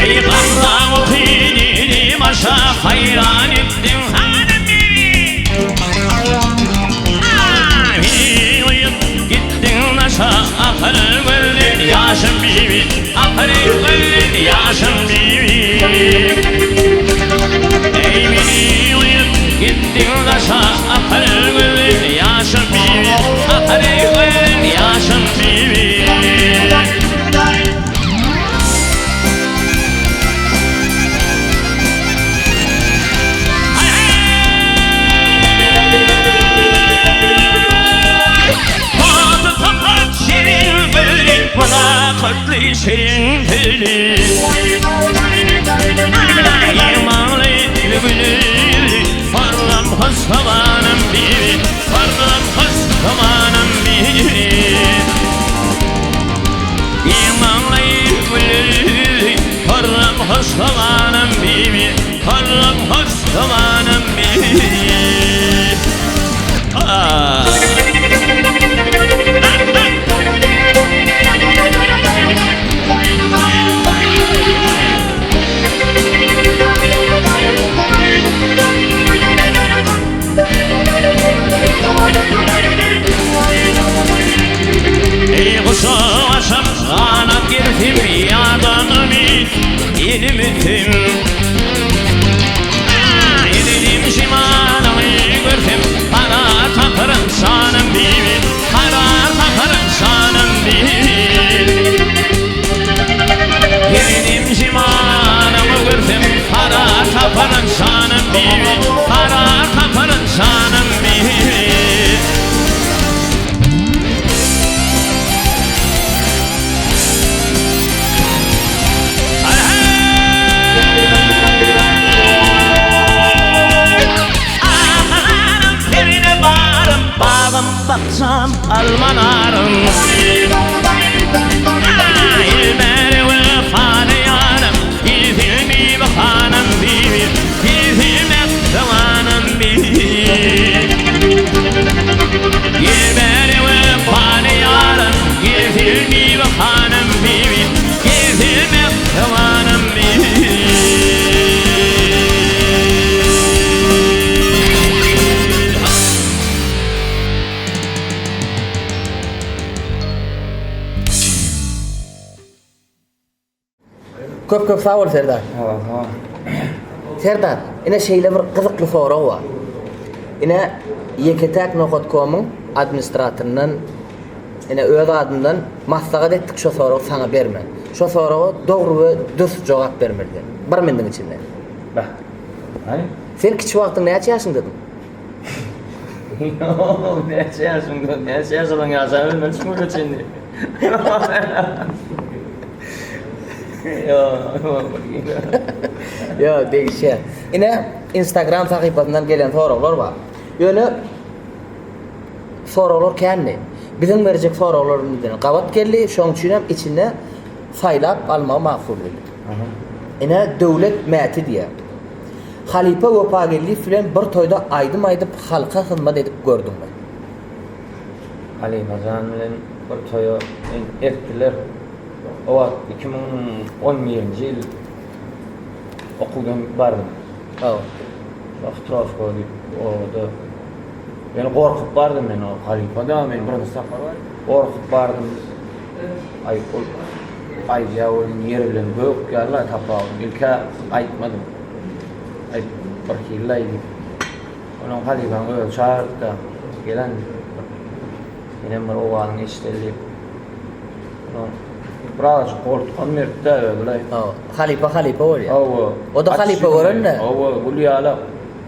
Eý garra okyny başa haýran etdiň hanymy. Ahy gitdiň daşa akyl gözden ýaşym bibi akyl gözden ýaşym bibi. Eý meni goýup gitdiň daşa akyl gözden ýaşym bibi akyl gözden ýaşym bibi. Mylakatly şirin dili Imanly gülü Parlam hastalanım biri Parlam hastalanım biri Imanly gülü Parlam hastalanım biri Parlam hastalanım biri Ah. Bagym bakjam alma narym Ilberi wepaly ýarym Gizil bibi hanym bibi Gizil soganym bibi Ilberi wepaly ýarym Gizil bibi hanym bibi Gizil soganym bibi. Köp köp sag bol Serdar. Hawa. Serdar, ine şeýle bir gyzykly sorag bar. Ine ýeketäk nokat komyň administratoryndan ine öz adymdan maslahat etdik şo soragy saňa berme. Şo soraga dogry we dürs jogap bermeli sen. Bir mindiň içinde. Bah. Hany? Sen kiçi wagtyň näçe ýaşyňdadyň? Näçe ýaşyňda, näçe ýaşasaň ýaşa bilmeli şu güne çenli. Ýok, degişýär. Ine, Instagram sahypasyndan gelen soraglar bar. Ýöne soraglar kändi. Biziň berjek soraglarymyz bilen gabat geldi, şonuň üçin hem içinde saýlap almagy makul bildik. Ine, Döwlet Mäti diýýär. Halypa Wepageldiýew bilen bir toýda aýdym aýdyp halka hyzmat edip gördüňmi? Halypa jan bilen bir toýa meni eltdiler. O wagt 2011-nji ýyl okuwdan bardym. Hawa. Hitrowka diýip obada. Ýöne gorkup bardym men o halypa-da men birinji sapar gorkup bardym. Aý ol aýdýar welin ýer bilen gök ýaly tapawudy. Ilk-ä aýtmadym. Aý bir hili-laý diýip. Onuň halypaň özi çagyrdy-da, gelen senem bir owazyňy eşideli diýip. Onuň birazajyk goltgam berdi-de özi-laý. Hawa, halypa halypa bolýar. Hawa. O-da halypa görende. Hawa, gül ýalak.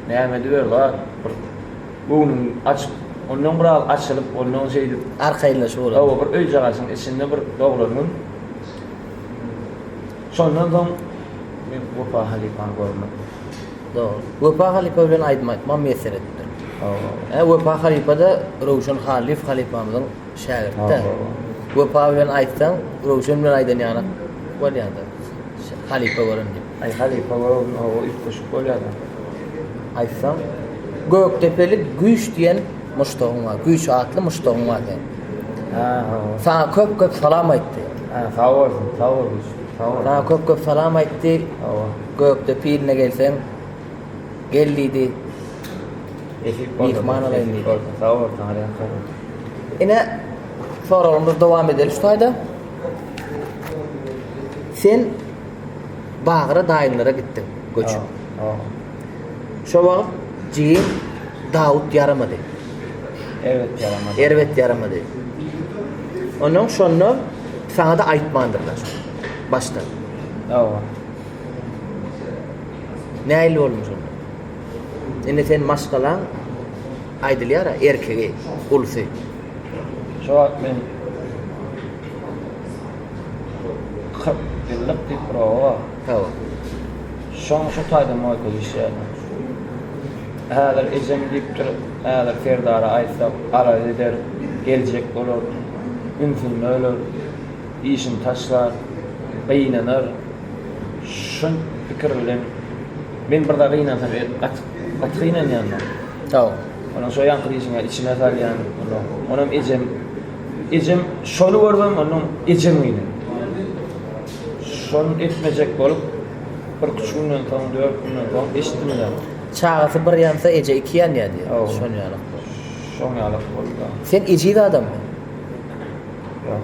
Näme ediber zat bir göwnüň açyp, ondan biraz açylyp, ondan şeýdip. Arkaýynlaşyp bolar. Hawa, bir öýjagazyň içinde bir doglan gün. Şondan soň men Wepa halypany görmedim. Dogry. Wepa halypa bilen aýdym aýtmagam miýesser edipdir. Hawa. Ä Wepa halypa-da Röwşen Hallyýew halypamyzyň şägirdi-dä. Hawa. Wepa bilen aýtsaň, Röwşen bilen aýdan ýaly bolýar-da. Halypa gören diýip. Aý halypa gören hawa üýtgeşik bolýar-da. Aýtsaň, Gökdepeli Güýç diýen muşdagyň bar. Güýç atly muşdagyň bar seň. Hä, hawa. Saňa köp-köp salam aýtdy. Hä, sag bolsun, sag bol Güýç. Sag bol. Saňa köp-köp salam aýtdy. Hawa. Gökdepe iline gelseň, gel diýdi. Nesip bolsa. Myhman alaýyn Nesip diýdi. bolsa. Sag bol, saňa ýalkasyn. Ine, soragymyzy dowam edeli şu taýda. Sen Bagyra daýyňlara gitdiň göçüp. Şo wagt jigiň Dawut ýaramady. Erbet ýaramady. Erbet ýaramady. Ondan şonda saňa-da aýtmandyrlar. Başda. Hawa. Nähili bolduň şonda? Indi sen maşgalaň aýdylýar-a erkegi, ulusy. Şo wagt men 40 ýyllyk diýip bir oba bar. Hawa. Şoň şu taýda moýkada işleýärdim. Häzir ejem diýipdir, häzir Serdara aýtsak, alada eder, geljek bolar, ünsüni böler, işini taşlar, gynanar. Şun pikir bilen men bir zat gynansam gaty gaty gynanýan. Hawa. Onuň şo ýaňky diýşiň ýaly içine salýan. Onam ejem Ejem şony gördüm, ondan ejem gynandy. Şony etmejek bolup, bir üç günden soň, dört günden soň eşitdim-de. Çagasy bir ýansa, eje iki ýanýar diýýär. Şon ýalak boldy. Şoň ýalak boldy. Sen ejiz adammy? Ýok.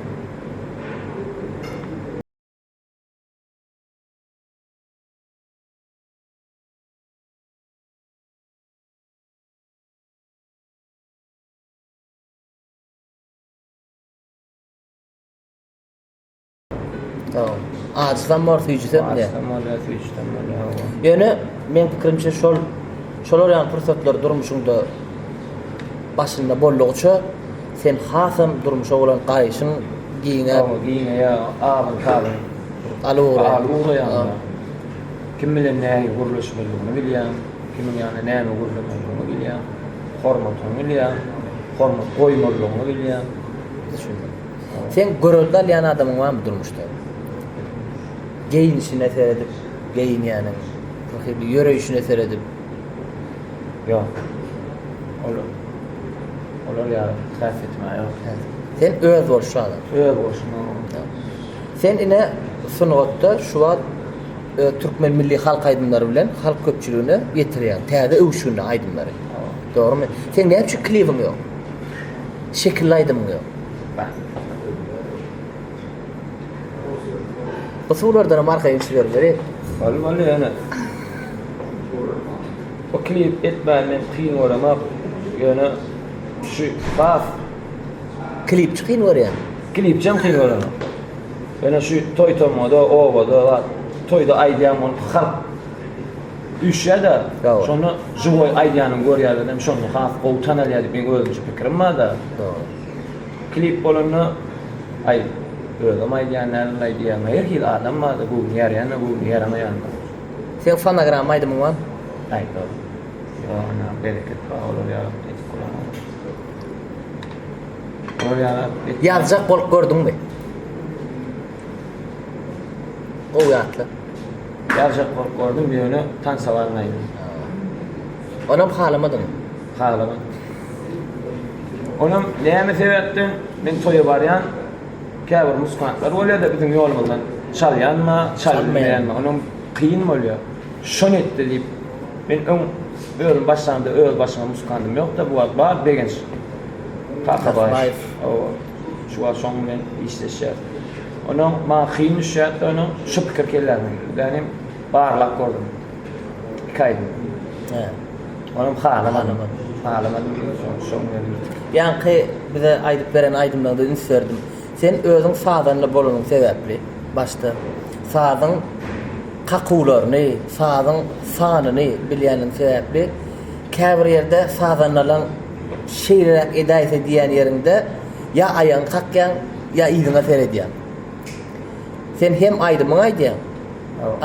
Tamam. Ajysam bor, süýjüsem diýýär. Ajysam bolýar, süýjüsem bolýar. Hawa. Ýöne meň pikirimçe şol şolar ýaly pursatlar durmuşyňda başynda boldugyça sen hasam durmuşa bolan garaýşyň giňäp, Hawa, giňeýär, abyň tabyň alyp ugraýar. Alyp ugraýar. Kim bilen nähili gürleşmelidigini bilýäň, kimiň ýanynda näme gürlemelidigini bilýäň, hormatyňy bilýäň. Hormat goýmalydygyňy bilýän. Düşündim. Sen görelde alýan adamyň barmy durmuşda? Geýinişine seredip geýinýäniň, bir hili ýöreýşine seredip. Ýok. Ol olar ýaly häsiýetim ýok. Sen öz bolşy adam. Öz bolşum. Sen ine sungatda şu wagt e, türkmen milli halk aýdymlary bilen halk köpçüligine ýetirýäň täze öwüşginli aýdymlary. Dogrumy? Seň näme üçin klibiň ýok? Şekilli aýdymyň ýok. Bu suwlardan hem arkaýyn içibermeli. Boldy boldy ýöne. O klip etmän men kyn göremok. Ýöne şu has Klipçi kyn görýän. Klipçem kyn göremok. Ýöne şu toý tomada, obada zat toýda aýdýan bolup halk üýşýär-de, şonda žiwoý aýdýanyny görýärler hem şonda has gowy tanalýar diýip meň özümçe pikirim bar-da. Dogry. Klip bolanda aý özem aýdýan däldir aýdýan. Her hili adam bar-da göwni ýaraýan-da göwni ýaramaýan-da. Seň fonogramma aýdymyň barmy? Aý ýok. Ýok ana bereket bar olar ýaly edip bolanok. Olar ýaly Ýazjak bolup gördüňmi? Gowy ýatla. Ýazjak bolup gördüm ýöne tansa barmaýdym. Onam halamadyň. Halamadym. Onam näme sebäpden men toýa barýan käbir muskantlar bolýar-da biziň ýolumyzdan çalýanma, çalmaýanma. Onam kyn bolýar. Şony etdi diýip men öň özüm başlamda öz başyma muskandym ýok-da bu wagt bar Begenç Kakabaýew. Hawa. Şu wagt şoň bilen işleşýär. Onuň maňa kyn düşýärdi, onuň şu pikir kelläme geldi. Ýagny barlap gördüm. Iki aýdym. He. Onam halamadym. Halamadym şoň bilen gitdik. Ýaňky bize aýdyp beren aýdymlaryňda üns berdim. Sen özüň sazanda bolanyň sebäpli başda sazyň kakuwlaryny, sazyň sanyny bilýäniň sebäpli käbir ýerde sazandalaň şeýleräk edäýse diýýän ýeriňde ýa aýagyňy kakýaň, ýa yzyňa seredýäň. Sen hem aýdymyňy aýdýaň,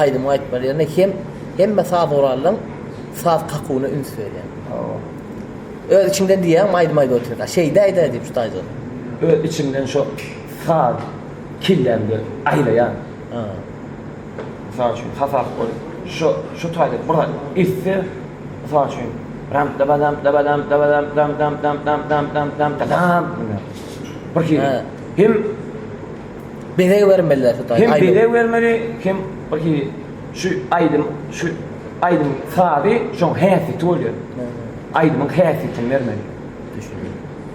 aýdymyňy aýtmaly ýerine hem hemme saz gurallaň saz kakuwyna üns berýäň. Öz içiňden diýýäňmi aýdym aýdyp otyrka, şeýdäýdä diýip şu taýdan. Öz içimden şo saz kellämde aýlaýan. Mysal üçin, hasap goýup, şo şu taýda bir zat etse, mysal üçin, ram da dam da dam da dam dam dam dam dam dam dam dam da dam bir hili. Hem bezeg bermeliler şu taýda. Hem bezeg bermeli, hem bir hili şu aýdym, şu aýdym sazy şoň häsiýeti bolýar. Aýdymyň häsiýetini bermeli. Düşündim.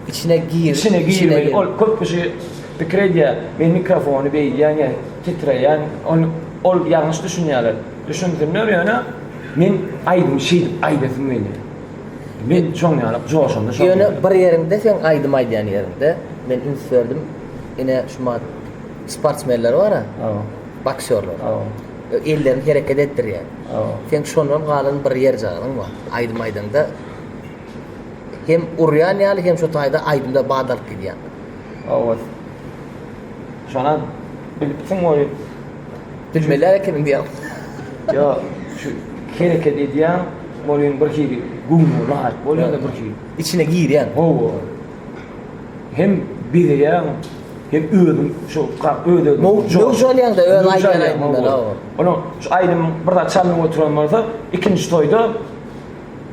Içine gir, içine girmeli. Ol köp kişi pikir edýär, men mikrofony beýdýän ýa titreýän, ol ol ýalňyş düşünýärler. Düşünsinler ýöne men aýdymy şeýdip aýdasym gelýär. Men şoň ýaly joşanda şoň. Ýöne bir ýeriňde seň aýdym aýdýan ýeriňde men üns berdim. Ine şu mat sportsmenler bar-a. Boksýorlar. Ellerini hereket etdirýär. Seň şondan galan bir ýerjagazyň bar. Aýdym aýdaňda hem urýan ýaly hem şu taýda aýdymda bat alyp gidýän. Hawa. Şona bilipsiň goý. Bilmeli ekeniň diýýän. Ýok, şu hereket edýän bolýan bir hili göwnüňe laýyk bolýar-da bir hili. Içine girýän. Hawa. Hem bezeýäň, hem özüň şu öz özüň möwç alýaň-da öz aýdýan aýdymyňdan. Hawa. Onuň şu aýdym bir zat çalynyp oturan bolsa, ikinji toýda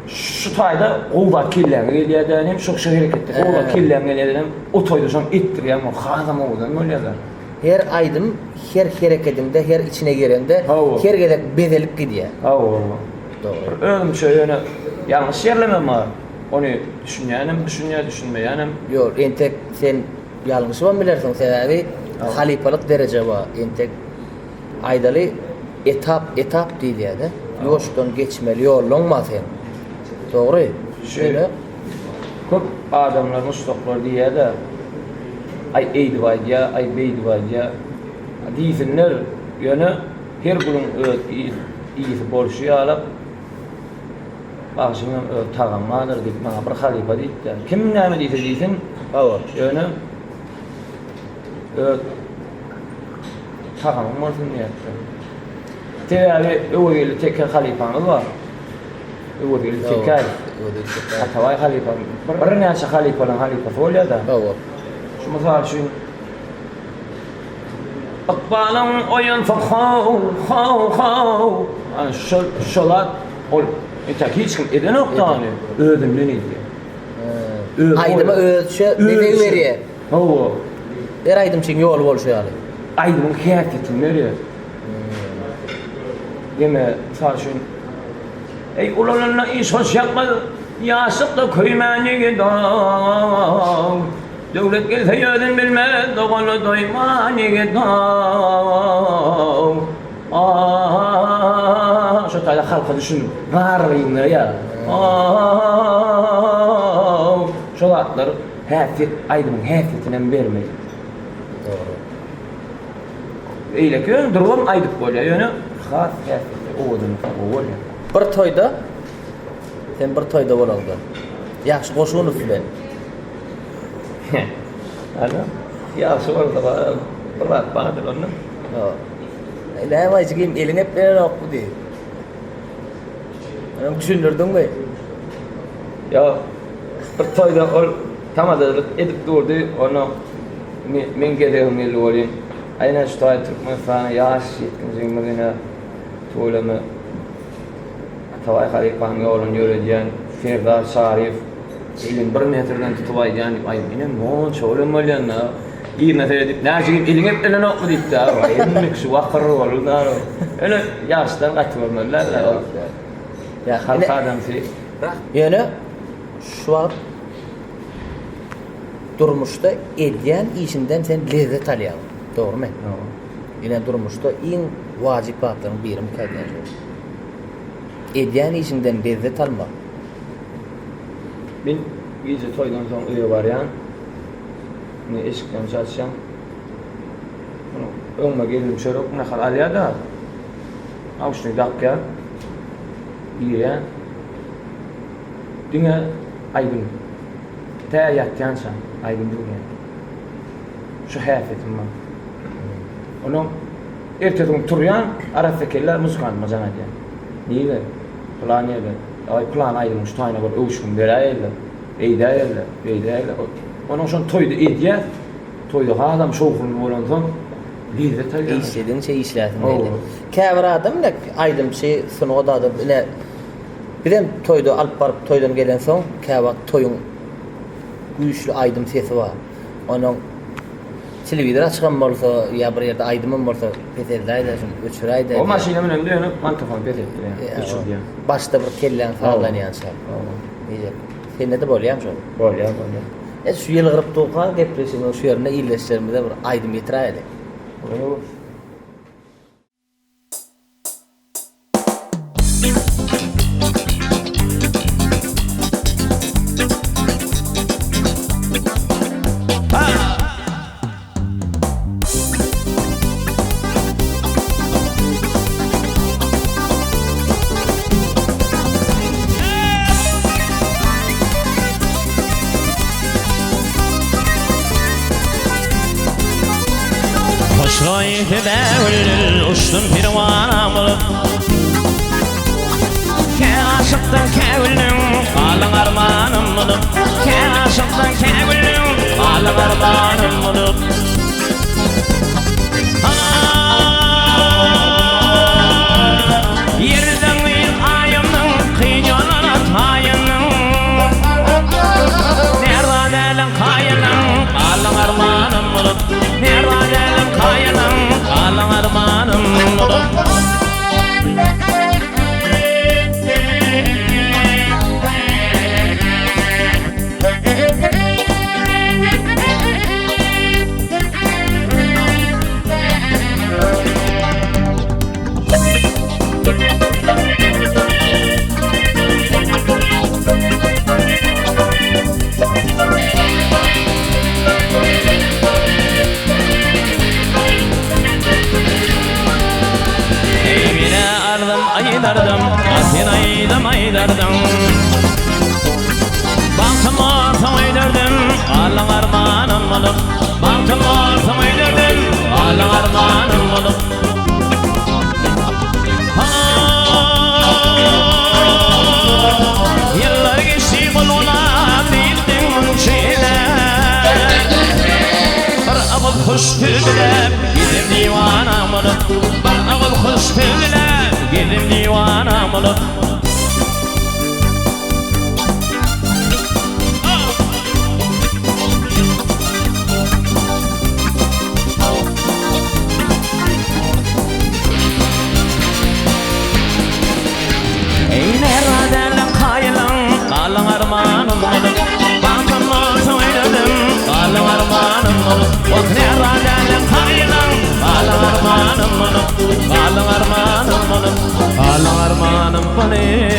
Şu taýda gowy zat kelläňe gelýär-de, hem şo şo hereketde gowy zat kelläňe gelýär-de, hem o toýda şony etdirýäň, ol hasam owadan bolýar-da. Her aýdym her herekediňde, her içine gireňde, her gezek bezelip gidýär. Hawa, hawa. Dogry. Bir özümçe ýöne ýalňyş ýerlemem bar. Ony düşünýänem düşünýär, düşünmeýänem. Ýok, entek sen ýalňyşybam bilersiň, sebäbi halypalyk dereje bar, entek Aýdaly, etap, etap diýilýär-de. Ýuwaşdan geçmeli ýollaň bar seň. Dogry. Şeýle köp adamlar muşdaklar diýýär-de, aý eýdip aýdýar, aý beýdip aýdýar diýsinler, ýöne her gülüň öz ysy bolşy ýaly, bagşynyň hem öz tagamy bardyr diýip maňa bir halypa diýipdi. Kim näme diýse diýsin, Hawa. Ýöne öz Tagamyň bolsun diýýärdi. Sebäbi Öwezgeldi Teke halypamyz bar. Öwezgeldi Tekäýew. Özi üýtgep. Atabaý halypa birnäçe halypalaryň halypasy bolýar-da. Hawa. Şu mysal üçin Ykbalyň oýansa how, how, how. Ana şol şol zat ol entäk hiç kim edenok-da ony. Özünden edýär. Aýdyma özüçe bezeg berýär. Hawa. Her aýdymçyň ýoly bolşy ýaly. Aýdymyň häsiýetini berýär. Ýene mysal üçin Eý ulalanda iş hoş ýakmaz, ýaşlykda köýmän ýigit-ow. Döwlet gelse ýözün bilmez, dogana doýman ýigit-ow. Ah, şo taýda halka düşünip, zarynlaýar. Ah, şo zatlar häsiýet, aýdymyň häsiýetini hem bermeli. Dogry. Beýleki ýöne durubam aýdyp bolýar, ýöne has häsiýetli, owadan gowy bolýar. Bir toýda sen bir toýda bolaňda. Ýagşy Goşunow bilen. Ana, ýagşy bolsa bir zat bardyr onda. Näme aýjygym, eliň hep berenokmy diý. Onuň düşündirdiňmi? Ýok. Bir toýda ol tamadalyk edip durdy, onda meň gezegim geldi welin, aý ine şu taý Türkmenistana ýaş ýetginjegimiz ine tüweleme Atabaý halypanyň ýoluny ýöredýän Serdar Çaryýew elini bir metrden tutup aýdýan diýip, aý menem monça bolan bolýan-da. Yzyna seredip, näjigim eliň eplenenokmy diýipdi. Hemme kişi wakyr boldy. Ýöne ýaşdan gaty görmeli däl-de ol. Halk adamsy. Ýöne şu wagt durmuşda edýän işiňden sen lezzet alýaň. Dogrumy? Ine durmuşda iň wajyp zatlaryň birimikä diýýän şol. Edýän işiňden lezzet almak. Men gije toýdan soň öýe barýan. Indi eşikden çalyşýan. Öňüme gelnim çörek nahar alýar-da. Nauşnik dakýar. Girýän. Diňe aýdym. Tä ýatýança aýdym diňleýän. Şu häsiýetim bar. Onuň ertesi gün turýan, arassa kelle muzykantyma jaň edýän. Nire? Pylan ýerde. Aý pylan aýdymyň şu taýyna bir öwüşgin beräýeli. Eýdäýeli, beýdäýeli. Onuň şony toýda edýäs. Toýda hasam şowhunly bolansoň lezzet alýar. Işledigiňçe işläsiň gelýär. Käbir adam ine aýdymçy, sungat adamy ine bizem toýda alyp baryp toýdan gelensoň käwagt toýuň güýçli aýdym sesi bar. Onuň telewizor açygam bolsa ýa bir ýerde aýdymam bolsa peseldäýdä şuny öçüräýdä. O maşyna münemde ýöne mantofony peseltdirýän, öçürdýän. Başda bir kelläň sazlanýança. Diýjek. Sende-de bolýamy şol? Bolýar, bolýar. E şu ýylgyryp durka gepleşigiň şu ýerinde ildeşlerimize bir aýdym ýetiräýeli. Bolýar. Hoşroý sebäwül uçdum perwana bolup Kä aşykdan kä güldüm galyň armanym bolup Kä aşykdan kä güldüm galyň armanym bolup Ýerden gyz aýymnyň kyn ýollara taýynyň Nerwa däliň kaýynyň galyň armanym bolup Nerwa däliň kaýynyň galyň armanym bolup. Eý menä arzym aýdardym, a sen aýdym aýdardyň. Bagtym bolsa öýderdim, galyň armanym bolup. Bagtym bolsa öýderdim, galyň armanym bolup. Ýyllar. agyz hoş söz bilen gezem diwana bolup Bir agyz hoş söz bilen gezem diwana bolup. Eý näradäliň kaýylyň, galyň armanym bolup, Bagtym bolsa oýnadym, galyň armanym bolup. Oh näradäliň kaýylyň, galyň armanym bolup, Galyň armanym bolup, galyň armanym bolup.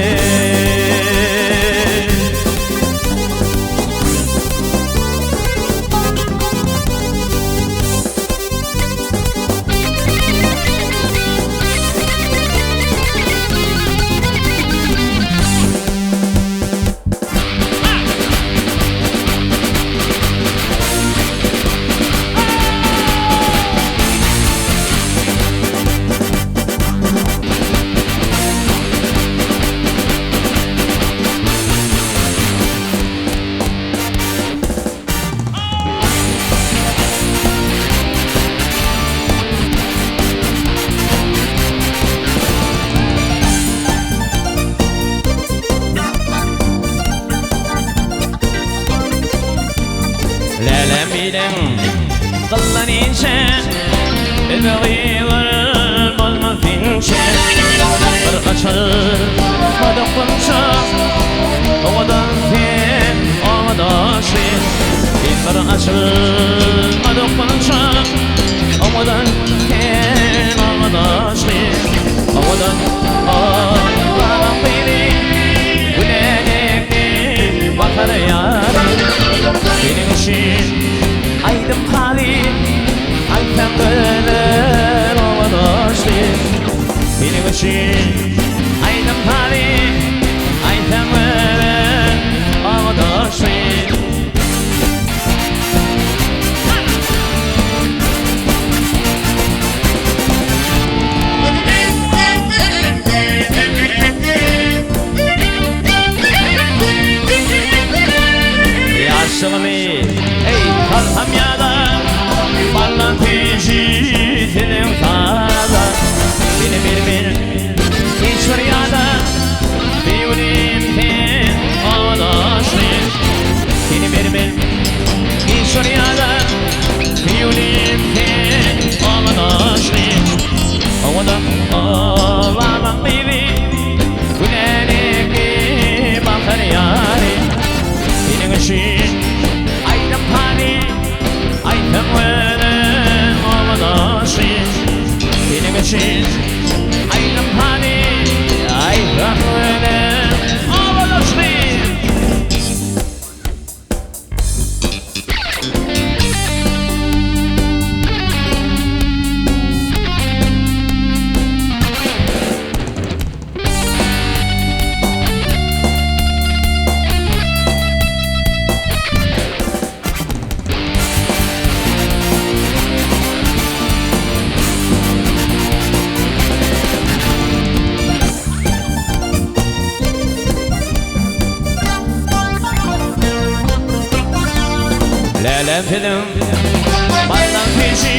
Lälem bilen gyllan inçe, Özi gyzyl bolmaz inçe. Bir açylmadyk gunça, Owadan sen obadaşy. Sen bir açylmadyk gunça, Owadan sen obadaşy. Owadan obanyň gyzy, Gülälekli bahar ýary. Seniň üçin aýdym haly, Aýtsam gözel obadaşy. Seniň üçin aýdym haly, Aýtsam gözel obadaşy. Ýaşlygymy, eý, salsam ýada, Ballan süýji sözüň sada. Seni bilmen hiç bir ýada, Söýgülim sen obadaşly. Seni bermen hiç bir ýada, Söýgülim sen obadaşly. Owadan obamyň gyzy, Gülälekli bahar ýary. Seniň üçin aýdym hany, Aýtsam welin obadaşly. Seniň üçin aýdym hany, Aýtsam welin obadaşly. Lälem seniň baldan peşi,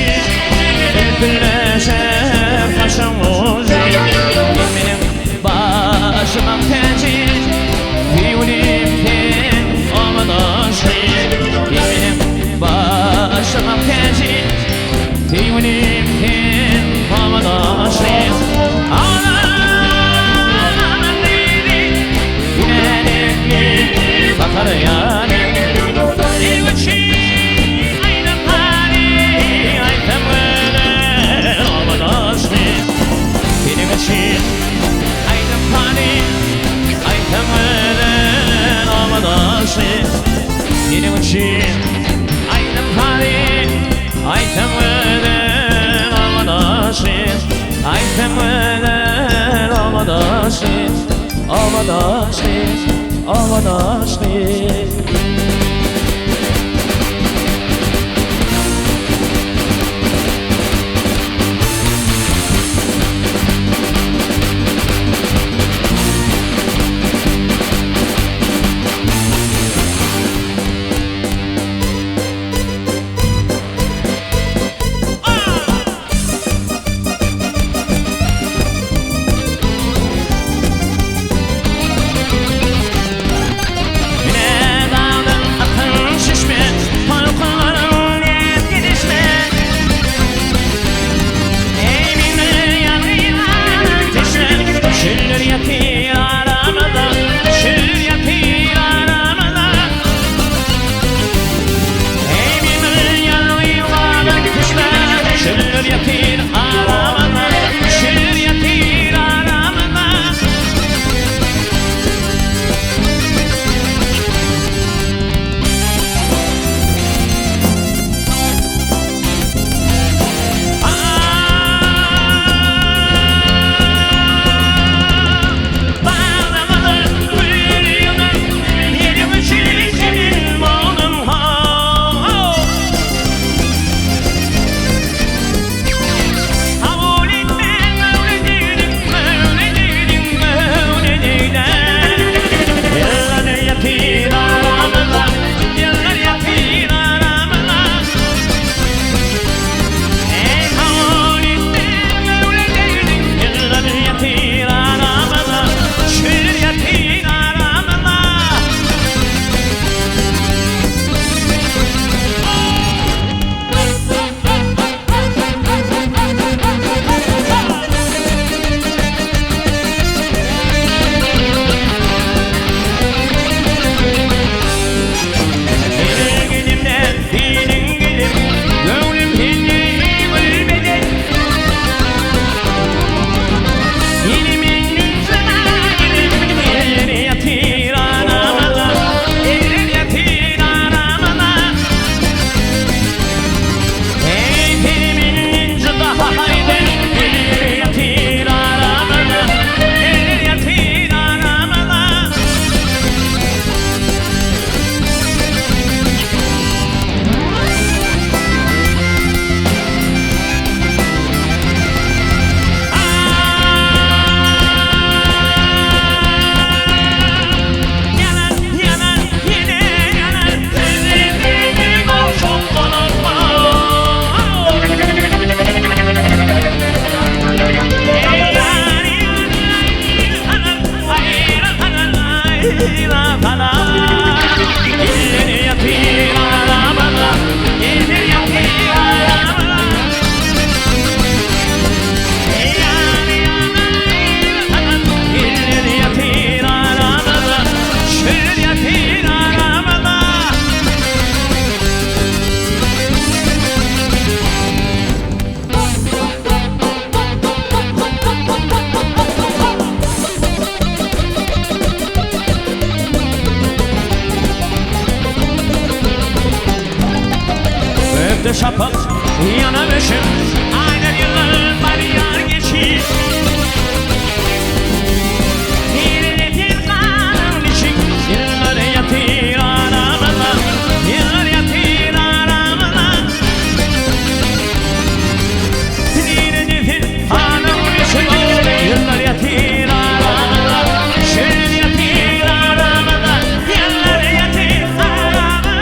Ülpülleşen kaşyň ujy. Sen meniň başymyň täji, Söýgülim sen obadaşy. Sen meniň başymyň täji, Söýgülim sen obadaşy. Aman diýdi, Gülälekli bakar ýaly. Seniň üçin aýdym hany, Aýtsam gözel obadaşly. Seniň üçin aýdym hany, Aýtsam gözel obadaşly. Seniň üçin aýdym hany, Aýtsam gözel obadaşly. Aýtsam gözel obadaşly, Obadaşly, obadaşly. Gökde şapak ýana öçüp, Aýlar ýyllar barýar geçip. Nirede galyň niçik, Ýyllar ýatyr aramyzda, Ýyllar ýatyr aramyzda. Nirede sen galyň niçik, Ýyllar ýatyr aramyzda, Şeýle ýatyr aramyzda, Ýyllar ýatyr aramyzda.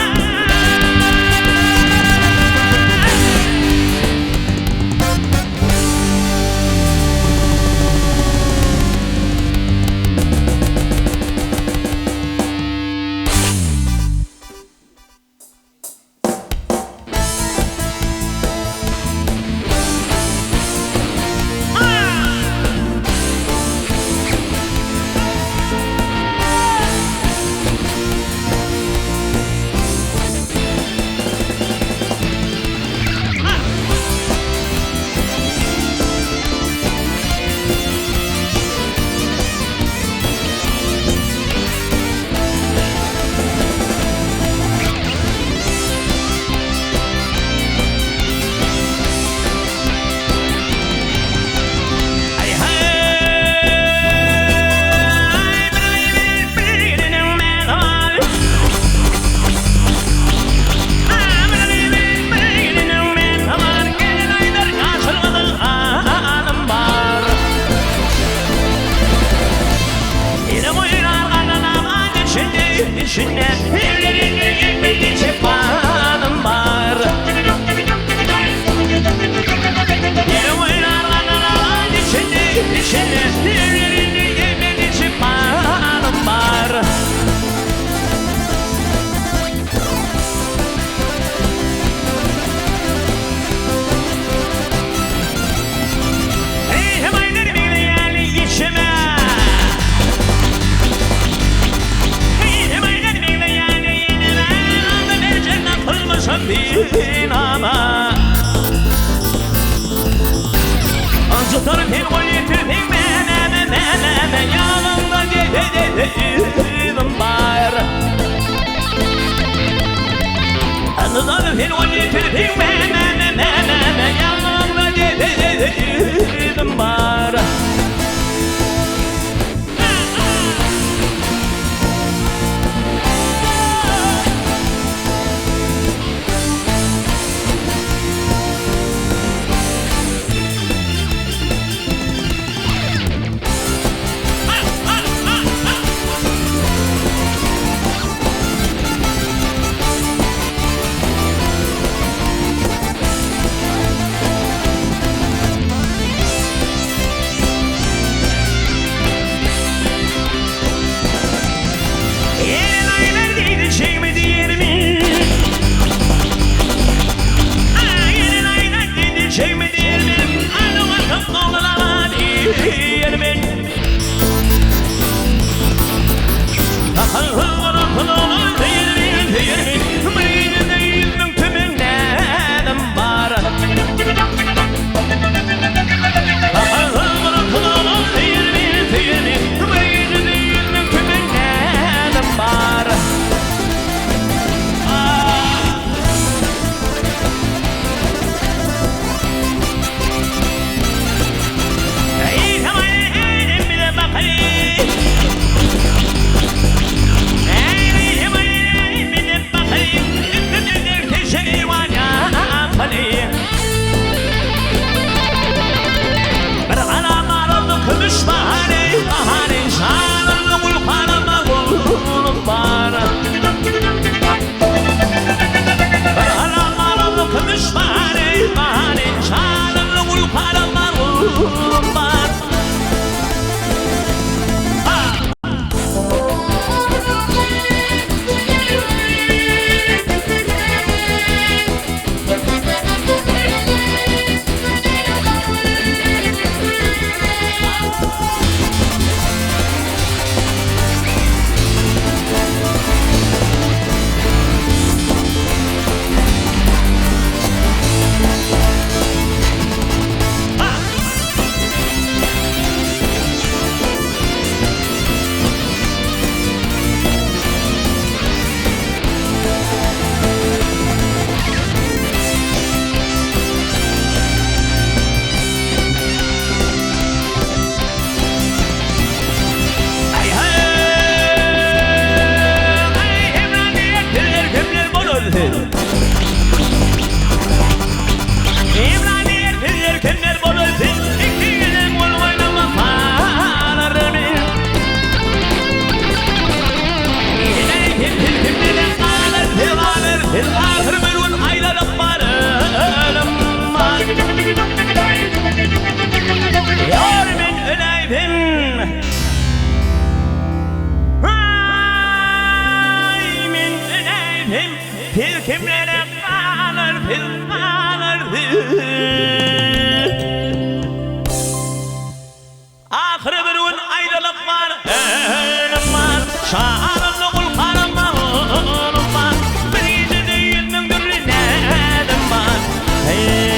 Emrani sizler kimler bolar siz Ikigizem gol oýnamasalar men Ey siz siz kimlere galar siz galar siz ahyr bir gün aýlanyp bararym Ýar men öläýsem Aý men öläýsem Siz kimlere galar siz galar siz Ahyry bir gün aýralyk bar ölüm bar Şalymda gul garamalym bar Bir gijede 100.000 dürli näzim bar Heý.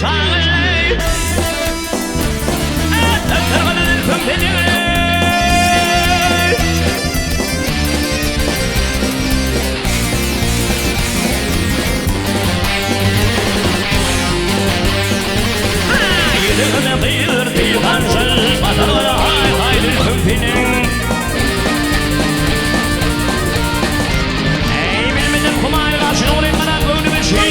çagyly. Syrgaly zülpüň seniň. Ýüzüňe gyýyrdy hanjal, Basargala haý-haý zülpüň seniň. Eý, bilmedim humaý garşy nuryn garap göwnüme şeý.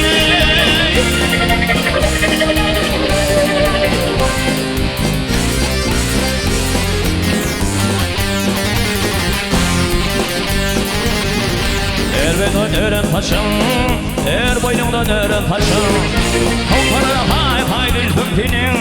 Är boýnuňdan ören saçyň, Är boýnuňdan ören saçyň, Howsala haý-haý zülpüň seniň.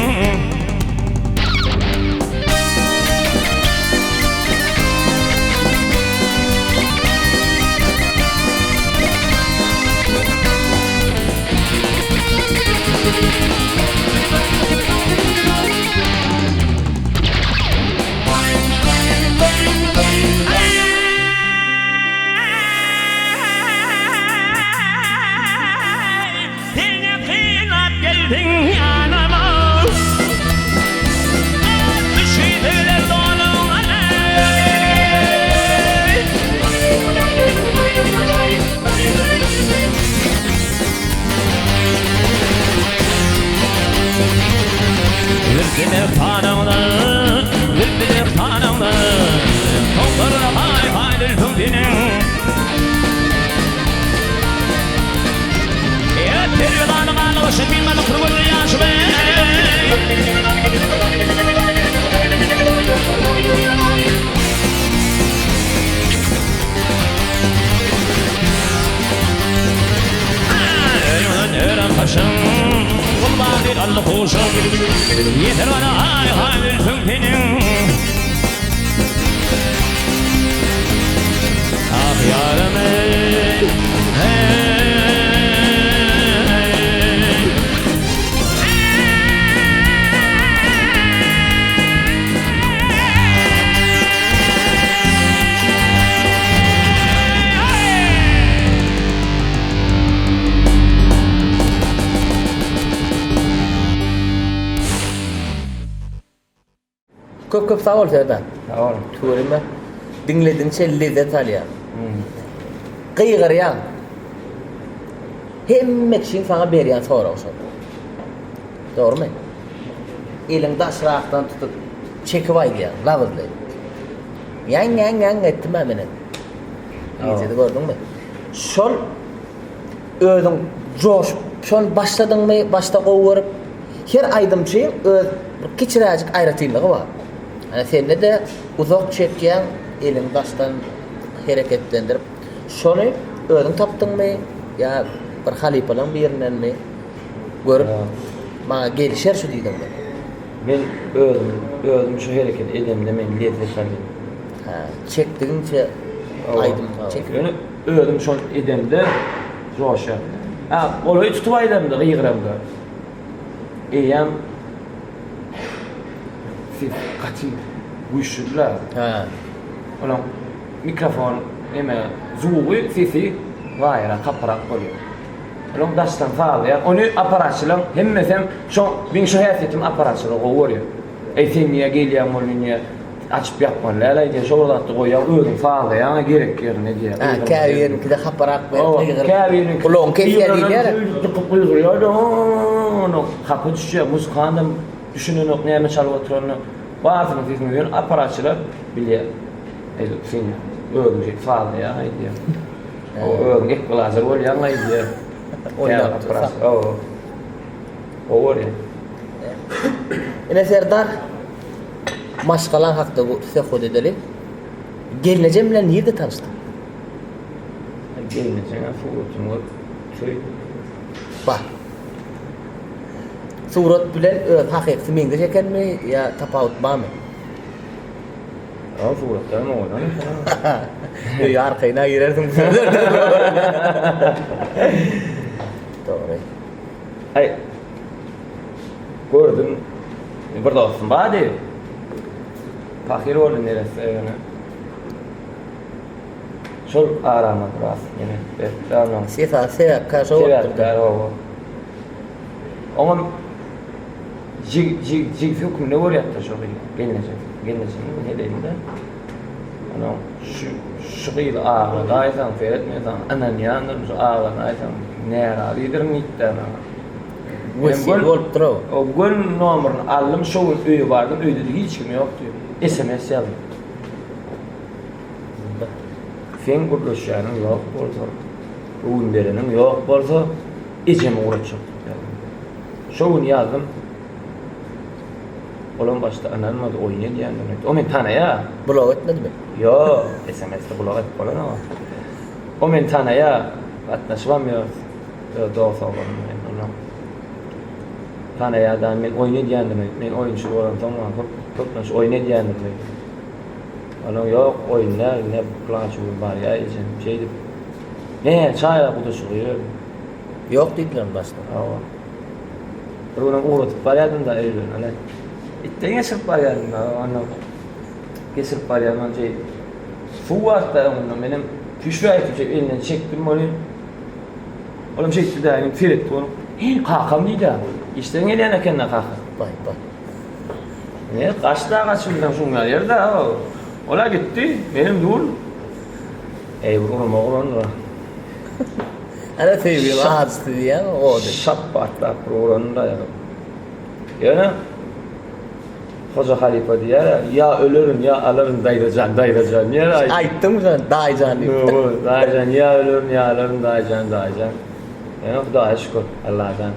Seni kynap geldiň ýanyma Düşüdiler donuň Zülpüne sanyňdan, zülpüne sanyňdan Topar haý-haý zülpüň seniň Ah ýarym eý, eý. Köp köp sag bol Serdar. Sag bol. Tüweleme. Diňlediňçe lezzet alýaň. Gygyrýaň. Hemme kişiň saňa berýän soragy şol. Dogrumy? Eliň daşrakdan tutup çekip aýdýaň, labyzly. Ýaň ýaň ýaň etdim-ä menem. Gijede gördüňmi? Şol özüň joşup, şony başladyňmy, başda gowy görüp, Her aýdymçyň öz bir kiçiräjik aýratynlygy bar. Ýa sende-de uzak çekýäň, eliňi daşdan hereketlendirip, şony özüň tapdyňmy ýa bir halypalaň birindenmi görüp, maňa gelişer şu diýdiňmi? Men özüm, özüm şu hereketi edemde men lezzet alýan. Hä, çekdigiňçe aýdym çekip. Ýöne özüm şony edemde joşýan. Hä, golaý tutup aýdamda, gygyramda. Eýýäm ses gaty güýçlüdiler. Hä. Onuň mikrofon neme zugy sesi gaýra kapyrak bolýar. Onuň daşdan sazlaýar. Ony apparatçylaryň hemmesem şo meň şu häsiýetimi apparatçylar gowy görýär. Eý sen niýe gelýäň ol niýe Açyp ýapmaly däl aýdýar, şol bir zatda goýýaň, özüň sazlaýaň gerek ýerinde diýýär. Hä, käbiriniňkide haparak berip gygyryp, Käbiriniňki gulagyňy kesýär diýýär. Dykyp gygyrýar-da, onuň hapa düşýär, muzykandam düşünenok näme çalyp oturanyny. Barsynyň sesini ýöne apparatçylar bilýär. Eý, sen özüň şeýdip sazlaýaň aýdýar. O özüň ekwalazer bolýaň aýdýar. Oýnap dursa. Hawa. Gowy bolýar. Ine Serdar, Maşgalaň hakda söhbet edeli. Gelnejem bilen nirde tanyşdyň? Gelnejeňe suratyny görüp söýdüm. Bah. Surat bilen öz hakykysy meňzeş ekenmi ýa tapawut barmy? Ýa suratdan owadan eken. Öýe arkaýyn-a girersiň bu sözlerden. Dogry. Aý. Gördüm. Bir dostum bardy. Pahyr boldy neresse ýöne. Şol arama biraz ýene beripdi anam. Esasy sebäpkär şo bolupdyr. Sebäpkär oba. Oňam. Jig jig jigsi hökmünde görýärdi şo gyzy. Gelneje. Gelnejemi heleýini-de. Onuň şu şu gyzy agladaýsaň, seret men saňa ynanýandyryn, şu agladaýsaň närazydyryn diýipdi maňa. Wesýet bolupdyr o. O gün nomerini aldym, şo gün öýe bardym, öýde-de hiç kim ýokdy. SMS ýazdym. Seň gürleşýäniň ýok bolsa, göwün bereniň ýok bolsa, ejemi ugratjak diýip ýazdym. Şo gün ýazdym. Olam başda ynanmady, oýun edýändir öýtdi. O meni tanaýar. Blok etmedimi? Ýok, SMS-de blok edip bolanok. O meni tanaýar, gatnaşybam ýörüs. Öz dost oglanym bilen ondan. Tanaýar da, men oýun edýändir öýtdi. Men oýunçy bolansoň, maňa köp, köplenç oýun edýändir öýtdi. Onuň ýok, oýun däl, ine pylança gün barýar ejem, şeýdip. Näçe aýa gudaçylyk ýördüm. Ýok diýdilermi başda? Hawa. Bir günem ugradyp barýardym-da öýlerine. Itden geçirip barýardym-da, ondan geçirip barýarym, ondan şeýdip. Suw bardy-da öňünde, menem süýşüp şeýdip elinden çekdim welin, olam şeýtdi-de, inim seretdi onuň. Heý, kakam diýdi-ä. Işden gelýän eken-dä kakam. Baý, baý. Ne, gaç-da gaç bilseň şuň ýaly ýerde-ä. Ol-a gitdi, menem dur. Eý, bir urma urandyr. Ana söýgüň ajysy diýýän ody. Şap atlap bir urandyr aýagy. Ýöne Hoja halypa diýýär, ýa ölerin, ýa alaryn daýzajan, daýzajan diýýär. Aýtdyňmy sen daýjan diýip? Ýok, daýjan, ýa ölerin, ýa alaryn daýjan, daýjan. Ýöne Hudaýa şükür, Allajan.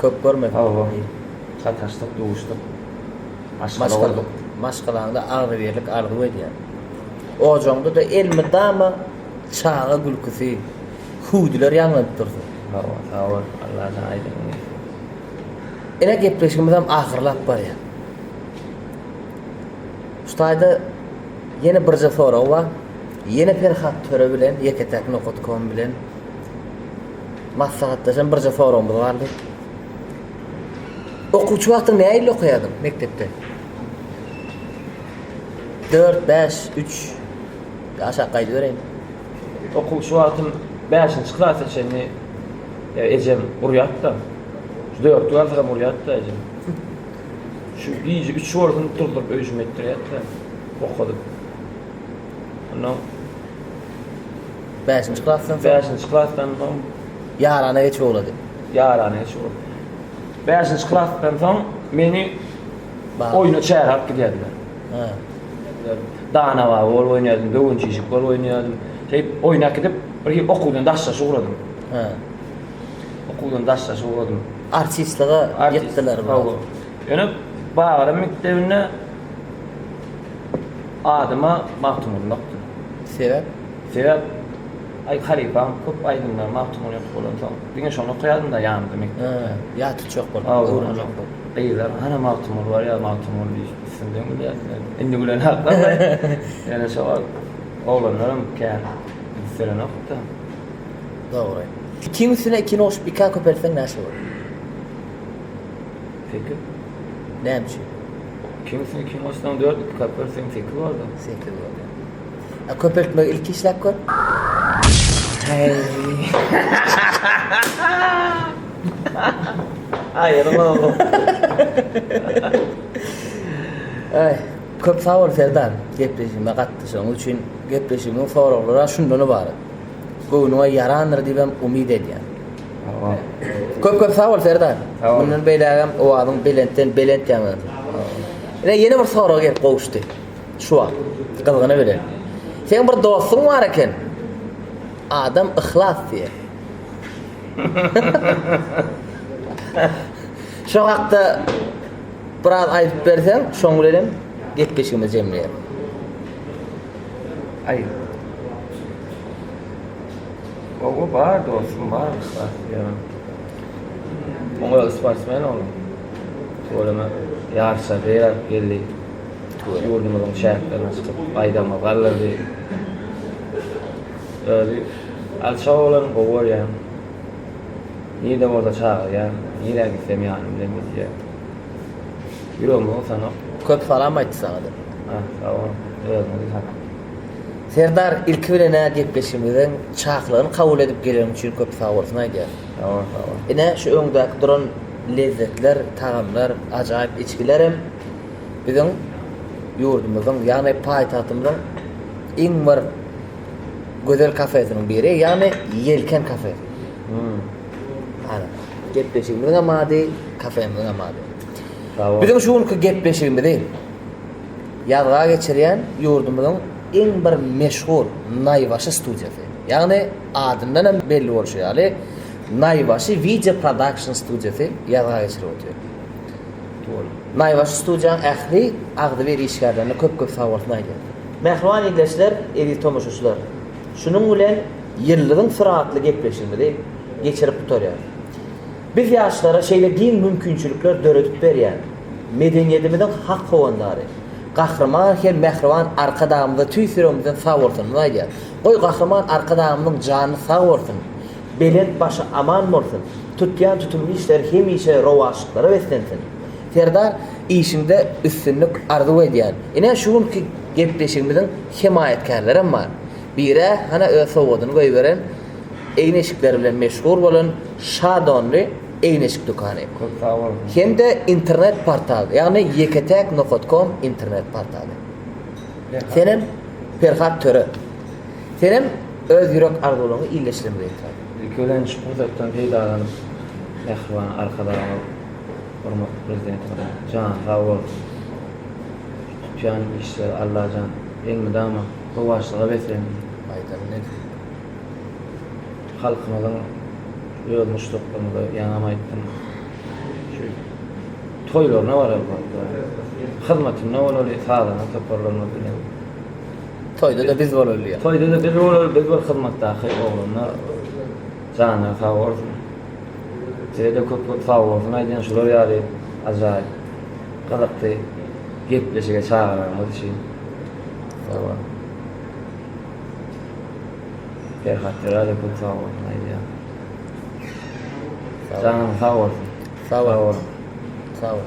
Köp görmedik. Hawa. Sataşdyk, duşduk. Maşgala bolduk. Maşgalaňda agzybirlik arzuw edýän. Ojagyňda-da elmydama çaga gülküsi, hüwdüler ýaňlanyp dursun. Hawa, sag bol. Allajan aýdyňyny bersin. Ine gepleşigimizem ahyrlap barýar. Şu taýda ýene birje sorag bar. Ýene Perhat Töre bilen Ýeketäk nokat kom bilen maslahatlaşan birje soragymyz galdy. Okuwçy wagtyň nähili okaýardyň mekdepde? 4, 5, 3 aşak gaýdybereýin. Okuwçy wagtym 5-nji klasa çenli ejem urýardy-da. Şu dörtlük alsam urýardy-da ejem. Şu gije 3 bolsun turduryp öýjüm etdirýärdi-de. Okadyp. Ondan 5-nji klasdan soň 5-nji klasdan soň ýarana geçip ugrady. Ýarana geçip ugrady. 5-nji klasdan soň meni oýna çäre alyp gidýärdiler. Hä. Dana baba bolup oýnaýardym, döwün çişik bolup oýnaýardym. Şeýdip oýna gidip, bir hili okuwdan daşlaşyp ugradym. Hä. Okuwdan daşlaşyp ugradym. Artistlige ýetdiler. Hawa. Ýöne Bagra mekdebinde adyma Magtymguly dakdy. Sebäp? Sebäp aý halypaň köp aýdymlary Magtymguly bolansoň, diňe şony okaýardym-da ýanymda mekdepde. Hä, ýat tutjak bolup, öwrenjek bolup. Gyzlar, hana Magtymguly barýar, Magtymguly diýip üstümden gülýärdiler. Indi gülen haklar. Ýöne şo wagt oglanlaram kän üns berenokdy. Dogry. Ikiň üstüne ikini goşup ikä köpeltseň näçe bolar? Sekiz. Näme üçin? Ikiň üstüne ikini goşsaň dört, iki köpeltseň sekiz boldy. Sekiz bolýar. A köpeltmegi ilki işläp gör. Aýyrma oglum. Aý, köp sag bol Serdar, gepleşigime gatnaşanyň üçin. Gepleşigimiň soraglary şundan ybarat. Göwnüňe ýarandyr diýibem umyt edýän. Köp köp sag bol Serdar. Mundan beýlägem owazyň belentden belent ýaňlansyn. Ine ýene bir sorag gelip gowuşdy. Şu wagt gyzgyny bilen. Seň bir dostuň bar eken. Adam Yhlas diýen. Şo hakda biraz aýdyp berseň, şoň bilenem gepleşigimizi jemleýäris. Aý. Gowy bar dostum bar yhlas diýýän. Oň özi sportsmen oglum. Tüweleme ýaryşa ýer alyp geldi. Ýurdumyzyň çäklerine çykyp baýdagymyzy galdyrdy. Özi alçak oglan gowy görýän. Nirde bolsa çagyrýan, nirä gitsem ýanym bilen gidýär. Ýüregimi gysanok. Köp salam aýtdy saňa-da. Ah, sag bol. Özüňizi salam. Serdar, ilki bilen-ä gepleşigimiziň çakylygyny kabul edip geleniň üçin köp sagbolsun aýdýarys. Sag bol, sag bol. Ine, şu öňdäki duran. lezzetler, tagamlar, ajaýyp içgiler hem biziň ýurdumyzyň, ýagny paýtagtymyzyň iň bir gözel kafesiniň biri, ýagny Ýelken kafesi. Hmm. Ana, gepleşigimiziň hem ady, kafemiziň hem ady. Biziň şu günki gepleşigimizi ýazga geçirýän ýurdumyzyň iň bir meşhur Naýbaşy studiýasy. Ýagny adyndan hem belli bolşy ýaly, Naýbaşy Video Production studiýasy ýazga geçirip otyr. Naýbaşy studiýanyň ähli agzybir işgärlerine köp-köp sagbolsun aýdýarys. Mähriban ildeşler, eziz tomaşaçylar! Şunuň bilen Ýyldyzyň syry atly gepleşigimizi geçirip gutarýarys. Biz ýaşlara şeýle giň mümkinçilikler döredip berýän medeniýetimiziň hak howandary, Gahryman hem mähriban Arkadagymyza tüýs ýüregimizden sagbolsunymyzy aýdýarys. Goý, Gahryman Arkadagymyzyň jany sag bolsun, belent başy aman bolsun, tutýan tutumly işleri hemişe rowaçlyklara beslensin! Serdar, işiňde üstünlik arzuw edýän. Ine, şu günki gepleşigimiziň hemaýatkärlerem bar. Biri-ä hana öz sowgadyny goýberen, egin-eşikleri bilen meşhur bolan Şa donly egin-eşik dükany. Köp sag boluň. Hem-de internet portal, ýagny ýeketäk nokat kom internet portaly. Senem Perhat Töre. Senem öz ýürek arzuwlaryňy ildeşlerimize ýetir. Ilki bilen şu pursatdan peýdalanyp, mähriban Arkadagymyz, hormatly Prezidentimiziň jany sag bolsun. Tutýan işleri Allajan elmydama rowaçlyga beslensin. Aýdanyň nesip. Halkymyzyň öz muşdaklygymyza ýaňam aýtdym. Şu toýlaryna baraly wagtda hyzmatynda bolaly sazanda toparlarymyz bilen. Toýda-da biz bolaly diýýär. Toýda-da biz bolaly, biz bir hyzmatdaky oglanlar. Janyňyz sag bolsun. Size-de köp-köp sag bolsun aýdýan şular ýaly ajaýyp, gyzykly gepleşige çagyranyňyz üçin. Sag boluň. Perhat Jalaly köp sag bolsun aýdýan. Janyň sag bolsun. Sag bol. Sag bol.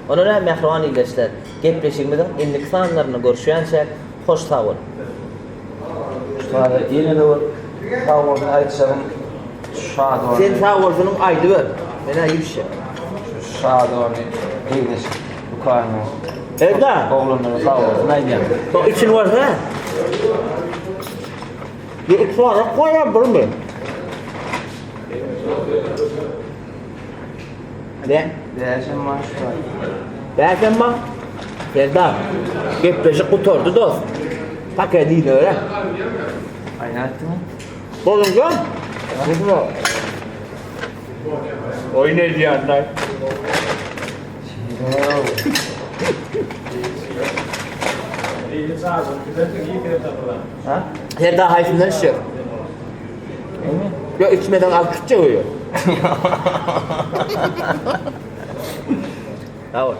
Onda näme mähriban ildeşler, gepleşigimiziň indiki sanlarynda görüşýänçäk hoş sag boluň. Şu taýda ýene-de bir sag bolsun aýtjagym Şadony. Sen sag bolsunyň aýdyber. Men-ä ýüpşek. Şu Şadony egin-eşik dükanynyň Eda. Oglanlara sag bolsun aýdýan. Soň içini görsene. Bir iki sany koýar birmi? Ne? Bäşem bar şu taýda. Bäşem bar. Serdar, gepleşik gutardy dost. Paket iýdere. Aý nätdiň? Bolunca? Bolunca. Oýun edýänler. Serdar haýsyndan içjek? Ýok, içmeden alyp gitjek öýe. Sag bol.